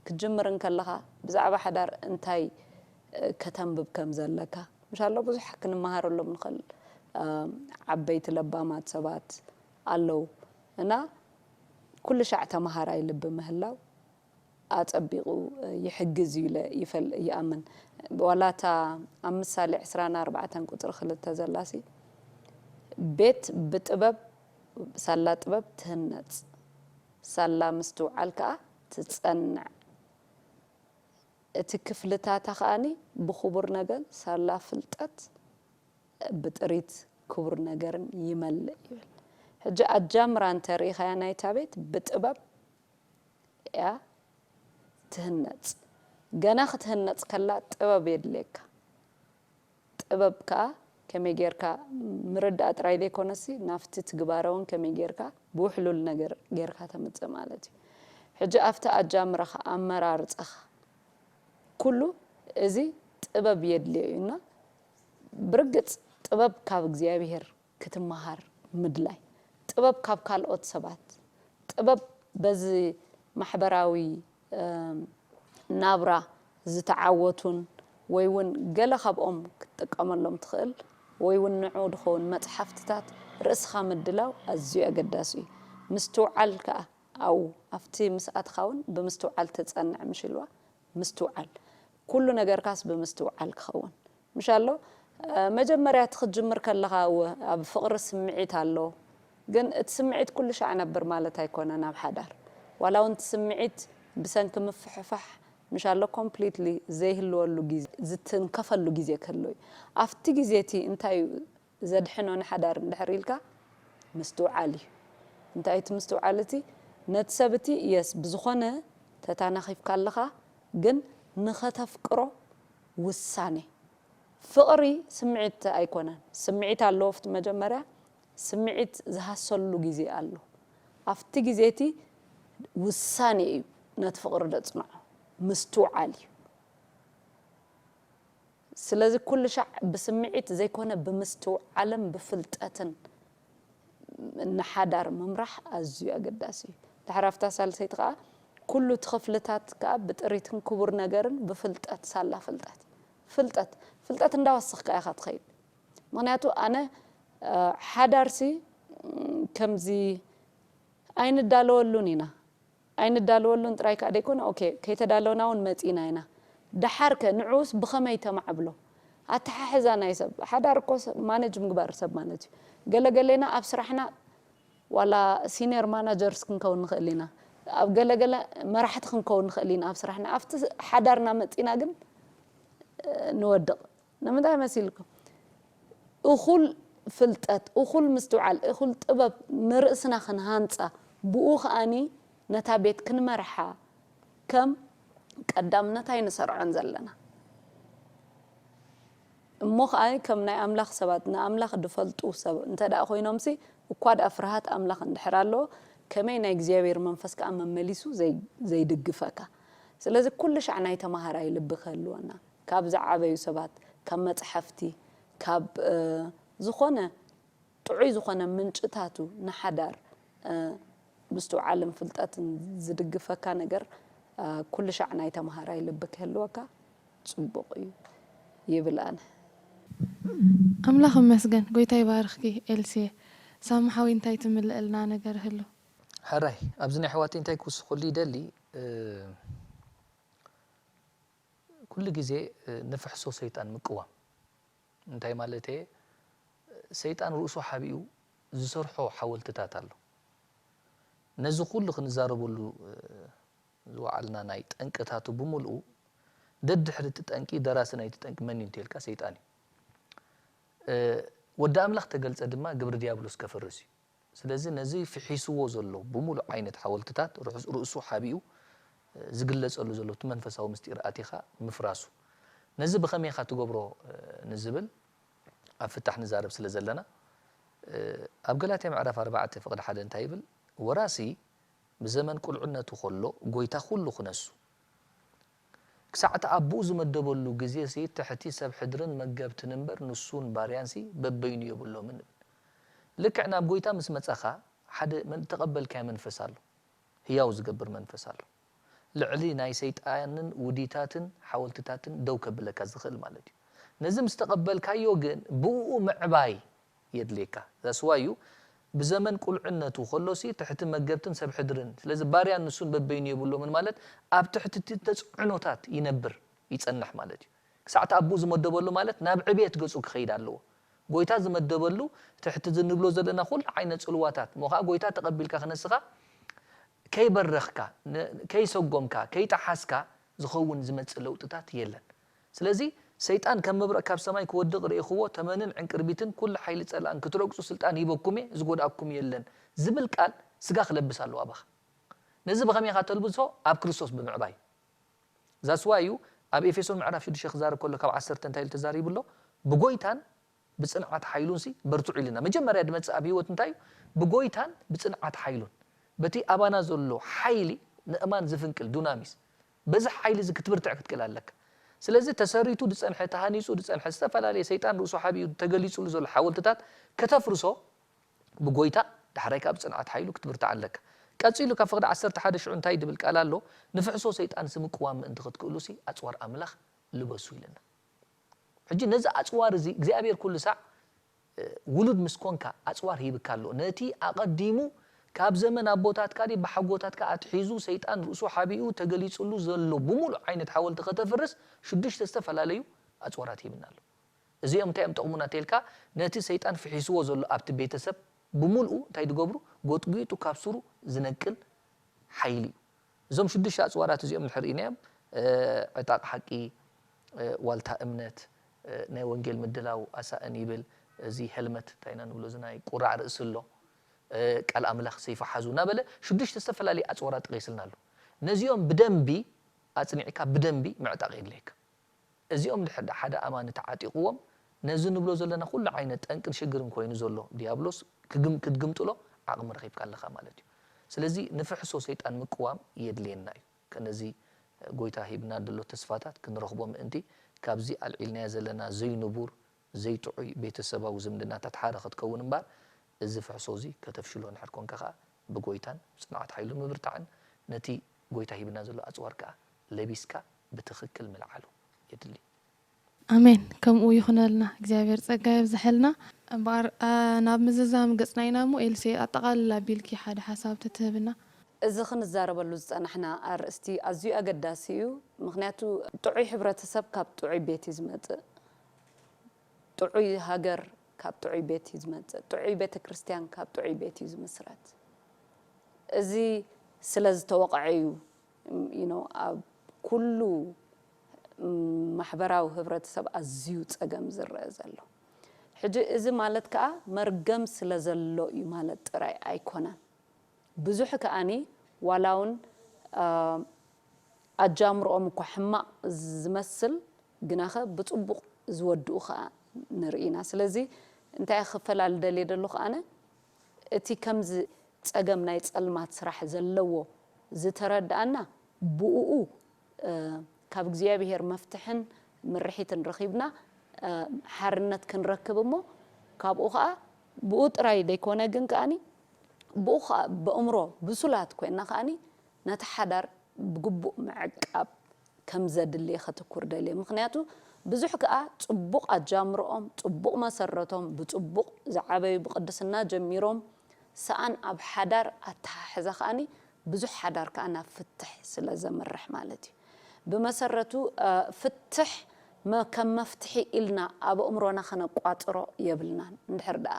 ክትጅምር እንከለኻ ብዛዕባ ሓዳር እንታይ ከተንብብ ከም ዘለካ ምሽ ኣሎ ብዙሕ ክንመሃረሎም ንኽእል ዓበይቲ ለባማት ሰባት ኣለዉ እና ኩሉ ሻዕ ተመሃራይ ልቢ ምህላው ኣጸቢቑ ይሕግዝ እዩ ኢለ ይፈል ይኣምን። ዋላ እታ ኣብ ምሳሌ ዕስራን ኣርባዕተን ቁጽሪ ክልተ ዘላ ሲ ቤት ብጥበብ ሳላ ጥበብ ትህነጽ ሳላ ምስትውዓል ከኣ ትጸንዕ እቲ ክፍልታታ ከኣኒ ብኽቡር ነገር ሳላ ፍልጠት ብጥሪት ክቡር ነገርን ይመልእ ይብል። ሕጂ ኣጃምራ እንተ ርኢኻያ ናይታ ቤት ብጥበብ እያ ትህነጽ። ገና ክትህነጽ ከላ ጥበብ የድልየካ። ጥበብ ከኣ ከመይ ጌርካ ምርዳእ ጥራይ ዘይኮነሲ ናብቲ ትግባረ እውን ከመይ ጌርካ ብውሕሉል ነገር ጌርካ ተምጽእ ማለት እዩ። ሕጂ ኣብቲ ኣጃምራኻ ኣመራርጻኻ ኩሉ እዚ ጥበብ የድልዮ እዩ እና ብርግጽ ጥበብ ካብ እግዚኣብሄር ክትመሃር ምድላይ፣ ጥበብ ካብ ካልኦት ሰባት፣ ጥበብ በዚ ማሕበራዊ ናብራ ዝተዓወቱን ወይ እውን ገለ ካብኦም ክትጥቀመሎም ትኽእል ወይ እውን ንዑ ድኸውን መፅሓፍትታት ርእስኻ ምድላው ኣዝዩ ኣገዳሲ እዩ። ምስትውዓል ከዓ ኣብኡ ኣብቲ ምስ ኣትኻ እውን ብምስትውዓል ተፀንዕ ምሽ ኢልዋ ምስትውዓል ኩሉ ነገርካስ ብምስትውዓል ክኸውን ምሽ ኣሎ መጀመርያ እቲ ክትጅምር ከለኻ እወ ኣብ ፍቕሪ ስምዒት ኣሎ ግን እቲ ስምዒት ኩሉ ሻዕ ነብር ማለት ኣይኮነን ኣብ ሓዳር ዋላ እውን እቲ ስምዒት ብሰንኪ ምፍሕፋሕ ምሽ ኣሎ completely ዘይህልወሉ ግዜ ዝትንከፈሉ ግዜ ክህሉ እዩ ኣብቲ ግዜ እቲ እንታይ እዩ ዘድሕኖ ንሓዳር እንድሕር ኢልካ ምስትውዓል እዩ። እንታይ እቲ ምስትውዓል እቲ ነቲ ሰብ እቲ የስ ብዝኾነ ተታናኺፍካ ኣለኻ ግን ንኸተፍቅሮ ውሳኔ ፍቕሪ ስምዒት ኣይኮነን ስምዒት ኣለዎ ፍቲ መጀመርያ ስምዒት ዝሃሰሉ ግዜ ኣሎ ኣብቲ ግዜ እቲ ውሳኔ እዩ ነቲ ፍቕሪ ደጽንዖ ምስትውዓል እዩ ስለዚ ኩሉ ሻዕ ብስምዒት ዘይኮነ ብምስትውዓልን ብፍልጠትን ንሓዳር ምምራሕ ኣዝዩ ኣገዳሲ እዩ። ድሕሪ ኣብታ ሳልሰይቲ ከዓ ኩሉ እቲ ክፍልታት ከዓ ብጥሪትን ክቡር ነገርን ብፍልጠት ሳላ ፍልጠት ፍልጠት ፍልጠት እንዳወሰኽካ ኢኻ ትኸይድ። ምክንያቱ ኣነ ሓዳርሲ ከምዚ ኣይንዳለወሉን ኢና ኣይንዳለወሉን ጥራይ ከዓ ደይኮነ ኦኬ ከይተዳለውና እውን መፂና ኢና። ደሓርከ ንዑስ ብኸመይ ተማዕብሎ ኣተሓሕዛ ናይ ሰብ ሓዳር እኮ ማነጅ ምግባር ሰብ ማለት እዩ። ገለገሌና ኣብ ስራሕና ዋላ ሲኒየር ማናጀርስ ክንከውን ንኽእል ኢና። ኣብ ገለገለ መራሕቲ ክንከውን ንኽእል ኢና ኣብ ስራሕና ኣብቲ ሓዳርና መፂና ግን ንወድቕ። ንምንታይ መሲልኩም? እኹል ፍልጠት እኹል ምስትውዓል እኹል ጥበብ ንርእስና ክንሃንፃ ብኡ ከኣኒ ነታ ቤት ክንመርሓ ከም ቀዳምነት ኣይንሰርዖን ዘለና። እሞ ከዓ ከም ናይ ኣምላኽ ሰባት ንኣምላኽ ድፈልጡ ሰብ እንተ ደኣ ኮይኖምሲ እኳ ደኣ ፍርሃት ኣምላኽ እንድሕር ኣለዎ ከመይ ናይ እግዚኣብሔር መንፈስ ከዓ መመሊሱ ዘይድግፈካ። ስለዚ ኩሉ ሻዕ ናይ ተማሃራይ ልቢ ክህልወና ካብ ዝዓበዩ ሰባት ካብ መፅሓፍቲ ካብ ዝኾነ ጥዑይ ዝኾነ ምንጭታቱ ንሓዳር ምስትውዓልን ፍልጠትን ዝድግፈካ ነገር ኩሉ ሻዕ ናይ ተምሃራይ ልቢ ክህልወካ ፅቡቕ እዩ ይብል ኣነ። ኣምላኽ ይመስገን። ጎይታ ይባርኽኪ ኤልስየ። ሳሚ ሓወይ እንታይ ትምልእልና ነገር ህሉ? ሕራይ ኣብዚ ናይ ኣሕዋተይ እንታይ ክውስኸሉ ይደሊ ኩሉ ግዜ ንፍሕሶ ሰይጣን ምቅዋም እንታይ ማለት እየ ሰይጣን ርእሱ ሓቢኡ ዝሰርሖ ሓወልትታት ኣሎ ነዚ ኩሉ ክንዛረበሉ ዝወዓልና ናይ ጠንቅታቱ ብምልኡ ደድሕሪ እቲ ጠንቂ ደራሲ ናይቲ ጠንቂ መን እዩ እንተልካ ሰይጣን እዩ ወዲ ኣምላኽ ተገልጸ ድማ ግብሪ ዲያብሎስ ከፍርስ እዩ ስለዚ ነዚ ፍሒስዎ ዘሎ ብምሉእ ዓይነት ሓወልትታት ርእሱ ሓቢኡ ዝግለጸሉ ዘሎ እቲ መንፈሳዊ ምስጢር ኣቲኻ ምፍራሱ ነዚ ብኸመይ ኢኻ ትገብሮ ንዝብል ኣብ ፍታሕ ንዛረብ ስለ ዘለና ኣብ ገላትያ ምዕራፍ ኣርባዕተ ፍቕዲ ሓደ እንታይ ይብል ወራሲ ብዘመን ቁልዕነቱ ከሎ ጎይታ ኩሉ ክነሱ ክሳዕ እቲ ኣቦኡ ዝመደበሉ ግዜሲ ትሕቲ ሰብ ሕድርን መገብትን እምበር ንሱን ባርያንሲ በበይኑ የብሎምን እብል። ልክዕ ናብ ጐይታ ምስ መጻኻ ሓደ ተቐበልካዮ መንፈስ ኣሎ። ህያው ዝገብር መንፈስ ኣሎ። ልዕሊ ናይ ሰይጣንን ውዲታትን ሓወልትታትን ደው ከብለካ ዝኽእል ማለት እዩ። ነዚ ምስ ተቐበልካዮ ግን ብእኡ ምዕባይ የድልየካ። That's why እዩ ብዘመን ቁልዕነቱ ከሎሲ ትሕቲ መገብትን ሰብ ሕድርን ስለዚ ባርያን ንሱን በበይኑ የብሎምን ማለት ኣብ ትሕቲ እቲ ተፅዕኖታት ይነብር ይፀንሕ ማለት እዩ። ክሳዕ እቲ ኣቦኡ ዝመደበሉ ማለት ናብ ዕብየት ገፁ ክኸይድ ኣለዎ። ጎይታ ዝመደበሉ ትሕቲ እዚ ንብሎ ዘለና ኩሉ ዓይነት ፅልዋታት እሞ ከዓ ጎይታ ተቐቢልካ ክነስኻ ከይበረኽካ ከይሰጎምካ ከይጠሓስካ ዝኸውን ዝመፅእ ለውጥታት የለን። ስለዚ ሰይጣን ከም መብረቕ ካብ ሰማይ ክወድቕ ርኢኽዎ፣ ተመንን ዕንቅርቢትን ኩሉ ሓይሊ ጸላእን ክትረግጹ ስልጣን ሂበኩም እየ፣ ዝጎድኣኩም የለን ዝብል ቃል ስጋ ክለብስ ኣለዎ ኣባኻ። ነዚ ብኸመይ ኢኻ ተልብሶ? ኣብ ክርስቶስ ብምዕባይ። That's why እዩ ኣብ ኤፌሶን ምዕራፍ ሽዱሽተ ክዛረብ ከሎ ካብ ዓሰርተ እንታይ ኢሉ ተዛሪቡ ኣሎ? ብጎይታን ብጽንዓት ሓይሉንሲ በርትዑ ኢልና። መጀመርያ ዝመጽእ ኣብ ህይወት እንታይ እዩ? ብጎይታን ብጽንዓት ሓይሉን። በቲ ኣባና ዘሎ ሓይሊ ንእማን ዝፍንቅል ዱናሚስ በዚ ሓይሊ እዚ ክትብርትዕ ክትክእል ኣለካ። ስለዚ ተሰሪቱ ዝጸንሐ፣ ተሃኒጹ ዝጸንሐ፣ ዝተፈላለየ ሰይጣን ርእሱ ሓቢኡ ተገሊጹሉ ዘሎ ሓወልትታት ከተፍርሶ ብጎይታ ዳሕራይ ካብ ጽንዓት ሓይሉ ክትብርትዕ ኣለካ። ቀጺሉ ካብ ፍቕዲ ዓሰርተ ሓደ ሽዑ እንታይ ድብል ቃል ኣሎ? ንፍሕሶ ሰይጣን ሲ ምቅዋም ምእንቲ ክትክእሉ ሲ ኣጽዋር ኣምላኽ ልበሱ ኢለና። ሕጂ ነዚ ኣጽዋር እዚ እግዚኣብሔር ኩሉ ሳዕ ውሉድ ምስ ኮንካ ኣጽዋር ሂብካ ኣሎ። ነቲ ኣቐዲሙ ካብ ዘመን ኣቦታትካ ድዩ ብሓጎታትካ ኣትሒዙ ሰይጣን ርእሱ ሓቢኡ ተገሊጽሉ ዘሎ ብምሉእ ዓይነት ሓወልቲ ከተፍርስ ሽዱሽተ ዝተፈላለዩ ኣጽዋራት ሂብና ኣሎ። እዚኦም እንታይ እዮም ጠቕሙና ተልካ ነቲ ሰይጣን ፍሒስዎ ዘሎ ኣብቲ ቤተሰብ ብምልኡ እንታይ ዝገብሩ ጎጥጒጡ ካብ ስሩ ዝነቅል ሓይሊ እዩ። እዞም ሽዱሽተ ኣፅዋራት እዚኦም ንድሕር ኢናዮም ዕጣቕ ሓቂ፣ ዋልታ እምነት፣ ናይ ወንጌል ምድላው ኣሳእን ይብል። እዚ ሄልመት እንታይ ኢና ንብሎ እዚ ናይ ቁራዕ ርእሲ ኣሎ፣ ቃል ኣምላኽ ሰይፊ ሓዙ እናበለ ሽዱሽተ ዝተፈላለዩ ኣፅዋራት ጠቒስልና ኣሎ። ነዚኦም ብደንቢ ኣፅኒዕካ ብደንቢ ምዕጣቕ የድልየካ። እዚኦም ድሕር ሓደ ኣማኒ ተዓጢቕዎም ነዚ ንብሎ ዘለና ኩሉ ዓይነት ጠንቅን ሽግርን ኮይኑ ዘሎ ዲያብሎስ ክትግምጥሎ ዓቕሚ ረኺብካ ኣለኻ ማለት እዩ። ስለዚ ንፍሕሶ ሰይጣን ምቅዋም የድልየና እዩ። ከነዚ ጎይታ ሂብና ዘሎ ተስፋታት ክንረኽቦ ምእንቲ ካብዚ ኣልዒልናዮ ዘለና ዘይንቡር ዘይጥዑይ ቤተሰባዊ ዝምድናታት ሓደ ክትከውን እምበር፣ እዚ ፍሕሶ እዚ ከተፍሽሎ እንድሕር ኮንካ ከኣ ብጎይታን ብጽንዓት ሓይሉን ምብርታዕን ነቲ ጎይታ ሂብና ዘሎ ኣጽዋር ከኣ ለቢስካ ብትኽክል ምልዓሉ የድሊ። ኣሜን። ከምኡ ይኹነልና። እግዚኣብሔር ጸጋ የብዝሐልና። እምበኣር፣ አ፣ ናብ ምዝዛም ገጽና ኢና እሞ፣ ኤልሴ፣ ኣጠቓልል ኣቢልኪ ሓደ ሓሳብ ተትህብና። እዚ ክንዛረበሉ ዝጸናሕና ኣርእስቲ ኣዝዩ ኣገዳሲ እዩ። ምኽንያቱ ጥዑይ ሕብረተሰብ ካብ ጥዑይ ቤት እዩ ዝመጽእ። ጥዑይ ሃገር ካብ ጥዑይ ቤት እዩ ዝመጽእ። ጥዑይ ቤተ ክርስቲያን ካብ ጥዑይ ቤት እዩ ዝምስረት። እዚ ስለ ዝተወቕዐ እዩ፣ you know፣ ኣብ ኩሉ ማሕበራዊ ህብረተሰብ ኣዝዩ ጸገም ዝረአ ዘሎ። ሕጂ እዚ ማለት ከኣ መርገም ስለ ዘሎ እዩ ማለት ጥራይ ኣይኮነን። ብዙሕ ከኣኒ ዋላ እውን፣ አ፣ ኣጃምርኦም እኳ ሕማቕ ዝመስል፣ ግናኸ ብጽቡቕ ዝወድኡ ከኣ ንርኢ ኢና። ስለዚ እንታይ ክፈላለ ደልየ ዘለኹ ኣነ፣ እቲ ከምዚ ጸገም ናይ ጸልማት ስራሕ ዘለዎ ዝተረድኣና፣ ብእኡ፣ እ፣ ካብ እግዚኣብሔር መፍትሕን ምርሒትን ረኺብና፣ እ፣ ሓርነት ክንረክብ እሞ፣ ካብኡ ኸኣ ብኡ ጥራይ ዘይኮነ ግን ከኣኒ፣ ብኡ ኸኣ ብእምሮ ብሱላት ኮይንና ከኣኒ ነቲ ሓዳር ብግቡእ ምዕቃብ ከም ዘድሊ ከተኩር ደልየ። ምኽንያቱ ብዙሕ ከኣ ጽቡቕ ኣጃምርኦም፣ ጽቡቕ መሰረቶም፣ ብጽቡቕ ዝዓበዩ ብቅድስና ጀሚሮም፣ ሰኣን ኣብ ሓዳር ኣተሓሕዛ ከኣኒ ብዙሕ ሓዳር ከኣ ናብ ፍትሕ ስለ ዘምርሕ ማለት እዩ። ብመሰረቱ፣ እ፣ ፍትሕ መ-፣ ከም መፍትሒ ኢልና ኣብ ኣእምሮና ከነቋጽሮ የብልናን። እንድሕር ደኣ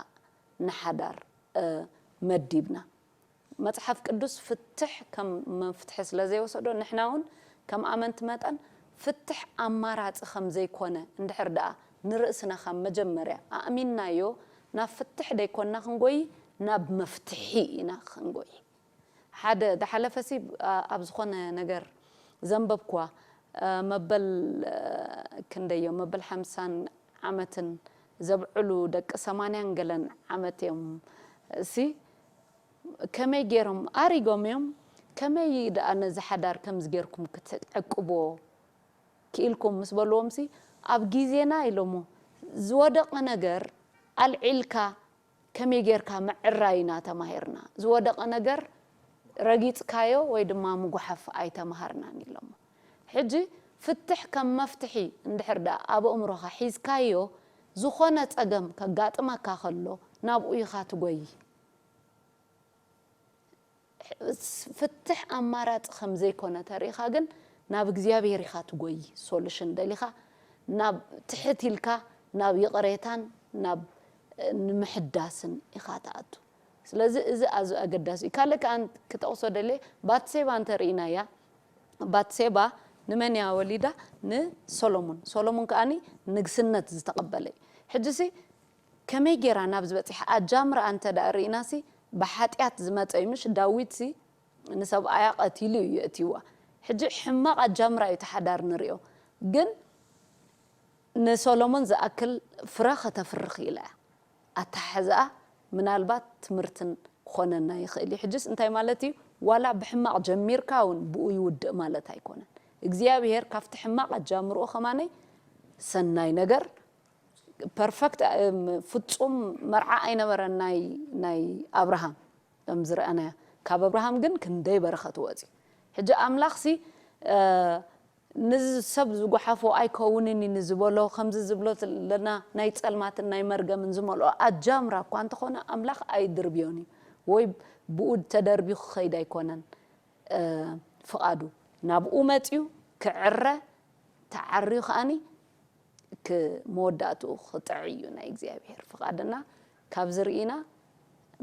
ንሓዳር፣ እ፣ መዲብና፣ መጽሓፍ ቅዱስ ፍትሕ ከም መፍትሒ ስለ ዘይወሰዶ፣ ንሕና እውን ከም ኣመንቲ መጠን ፍትሕ ኣማራጺ ከም ዘይኮነ እንድሕር ደኣ ንርእስና ካብ መጀመርያ ኣእሚንናዮ፣ ናብ ፍትሕ ደይኮንና ክንጎይ፣ ናብ መፍትሒ ኢና ክንጎይ። ሓደ ዝሓለፈሲ፣ ኣ-፣ ኣብ ዝኾነ ነገር ዘንበብኩዋ፣ እ፣ መበል፣ እ፣ ክንደዮ፣ መበል ሓምሳን ዓመትን ዘብዕሉ ደቂ ሰማንያን ገለን ዓመት እዮም። እሲ ከመይ ገይሮም ኣሪጎም እዮም? ከመይ ደኣ ነዚ ሓዳር ከምዚ ገይርኩም ክትዕቅብዎ ክኢልኩም ምስ በልዎምሲ፣ ኣብ ግዜና ኢሎሞ፣ ዝወደቐ ነገር ኣልዒልካ ከመይ ጌርካ ምዕራይ ኢና ተማሂርና። ዝወደቐ ነገር ረጊጽካዮ ወይ ድማ ምጉሓፍ ኣይተማሃርናን ኢሎሞ። ሕጂ ፍትሕ ከም መፍትሒ እንድሕር ደኣ ኣብ ኣእምሮኻ ሒዝካዮ፣ ዝኾነ ጸገም ከጋጥመካ ከሎ ናብኡ ኢኻ ትጎይ። ፍትሕ ኣማራጺ ከም ዘይኮነ ተሪኢኻ ግን ናብ እግዚኣብሔር ኢኻ ትጎይ። ሶሉሽን ደሊኻ ናብ ትሕት ኢልካ ናብ ይቕሬታን ናብ ንምሕዳስን ኢኻ ትኣቱ። ስለዚ እዚ ኣዝዩ ኣገዳሲ እዩ። ካልእ ከኣ ክጠቕሶ ደልየ፣ ባትሴባ እንተርኢናያ፣ ባትሴባ ንመን እያ ወሊዳ? ንሶሎሙን። ሶሎሙን ከኣኒ ንግስነት ዝተቐበለ እዩ። ሕጂሲ ከመይ ጌራ ናብዚ በጺሓ? ኣጃምራ እንተ ደኣ ርኢናሲ ብሓጢኣት ዝመጸ እዩ፣ ምሽ? ዳዊትሲ ንሰብኣያ ቀቲሉ እዩ የእትይዋ። ሕጂ ሕማቕ ኣጃምራ እዩ እቲ ሓዳር ንሪኦ፣ ግን ንሶሎሞን ዝኣክል ፍረ ከተፍሪ ክኢላ እያ። ኣተሓሕዛኣ ምናልባት ትምህርትን ክኾነና ይኽእል እዩ። ሕጅስ እንታይ ማለት እዩ? ዋላ ብሕማቕ ጀሚርካ እውን ብኡ ይውድእ ማለት ኣይኮነን። እግዚኣብሔር ካብቲ ሕማቕ ኣጃምርኦ ከማነይ ሰናይ ነገር፣ ፐርፈክት፣ እም፣ ፍጹም መርዓ ኣይነበረን ናይ፣ ናይ ኣብርሃም፣ ከም ዝረኣናዮ። ካብ ኣብርሃም ግን ክንደይ በረኸት ወፂ። ሕጂ ኣምላኽሲ፣ እ፣ ንዚ ሰብ ዝጓሓፎ ኣይከውንን እዩ ንዝበሎ፣ ከምዚ ዝብሎ ዘለና ናይ ጸልማትን ናይ መርገምን ዝመልኦ ኣጃምራ እኳ እንተኾነ፣ ኣምላኽ ኣይድርብዮን እዩ፣ ወይ ብኡ ተደርብዩ ክኸይድ ኣይኮነን፣ እ፣ ፍቓዱ። ናብኡ መጽዩ ክዕረ፣ ተዓርዩ ከኣኒ ክ-፣ መወዳእትኡ ክጥዕ እዩ ናይ እግዚኣብሔር ፍቓድና። ካብዚ ርኢና፣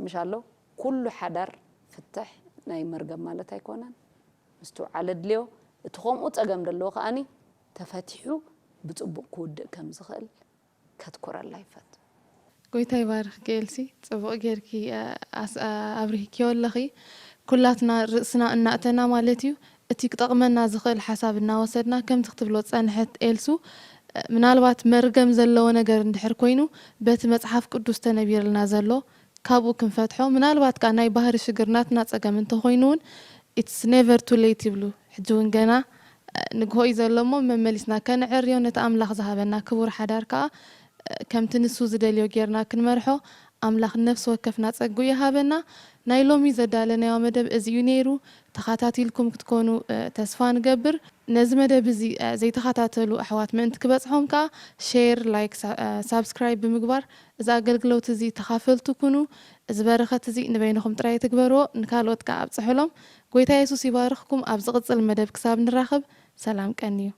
ምሻሎ፣ ኩሉ ሓዳር ፍትሕ ናይ መርገም ማለት ኣይኮነን። ምስትውዓል ኣድልዮ። እቲ ከምኡ ጸገም ደለዎ ከኣኒ ተፈቲሑ ብጽቡቕ ክውድእ ከም ዝኽእል ከትኩረላ ይፈቱ። ጎይታ ይባርኽኪ ኤልሲ፣ ጽቡቕ ጌርኪ፣ እ፣ ኣስ-፣ እ፣ ኣብሪህኪዮ ኣለኺ። ኩላትና ርእስና እናእተና ማለት እዩ፣ እቲ ክጠቕመና ዝኽእል ሓሳብ እናወሰድና፣ ከምቲ ክትብሎ ዝጸንሐት ኤልሱ፣ እ፣ ምናልባት መርገም ዘለዎ ነገር እንድሕር ኮይኑ፣ በቲ መጽሓፍ ቅዱስ ተነቢርልና ዘሎ ካብኡ ክንፈትሖ፣ ምናልባት ከኣ ናይ ባህሪ ሽግር ናትና ጸገም እንተኾይኑ እውን፣ it's never too late ይብሉ። ሕጂ እውን ገና፣ ንግሆ እዩ ዘሎ እሞ መመሊስና ከነዕርዮ፣ ነቲ ኣምላኽ ዝሃበና ክቡር ሓዳር ከኣ ከምቲ ንሱ ዝደልዮ ጌርና ክንመርሖ ኣምላኽ ነፍሲ ወከፍና ጸግኡ ይሃበና። ናይ ሎሚ ዘዳለናዮ መደብ እዚ እዩ ነይሩ። ተኸታቲልኩም ክትኮኑ ተስፋ ንገብር። ነዚ መደብ እዚ ዘይተኸታተሉ ኣሕዋት ምእንቲ ክበጽሖም ከኣ ሼር፣ ላይክ፣ ሳብስክራይብ ብምግባር እዚ ኣገልግሎት እዚ ተኻፈልቲ ኩኑ። እዚ በረኸት እዚ ንበይንኹም ጥራይ ትግበርዎ፣ ንካልኦት ከኣ ኣብጽሕሎም። ጎይታ የሱስ ይባርኽኩም። ኣብ ዝቕጽል መደብ ክሳብ ንራኸብ ሰላም ቀንዩ።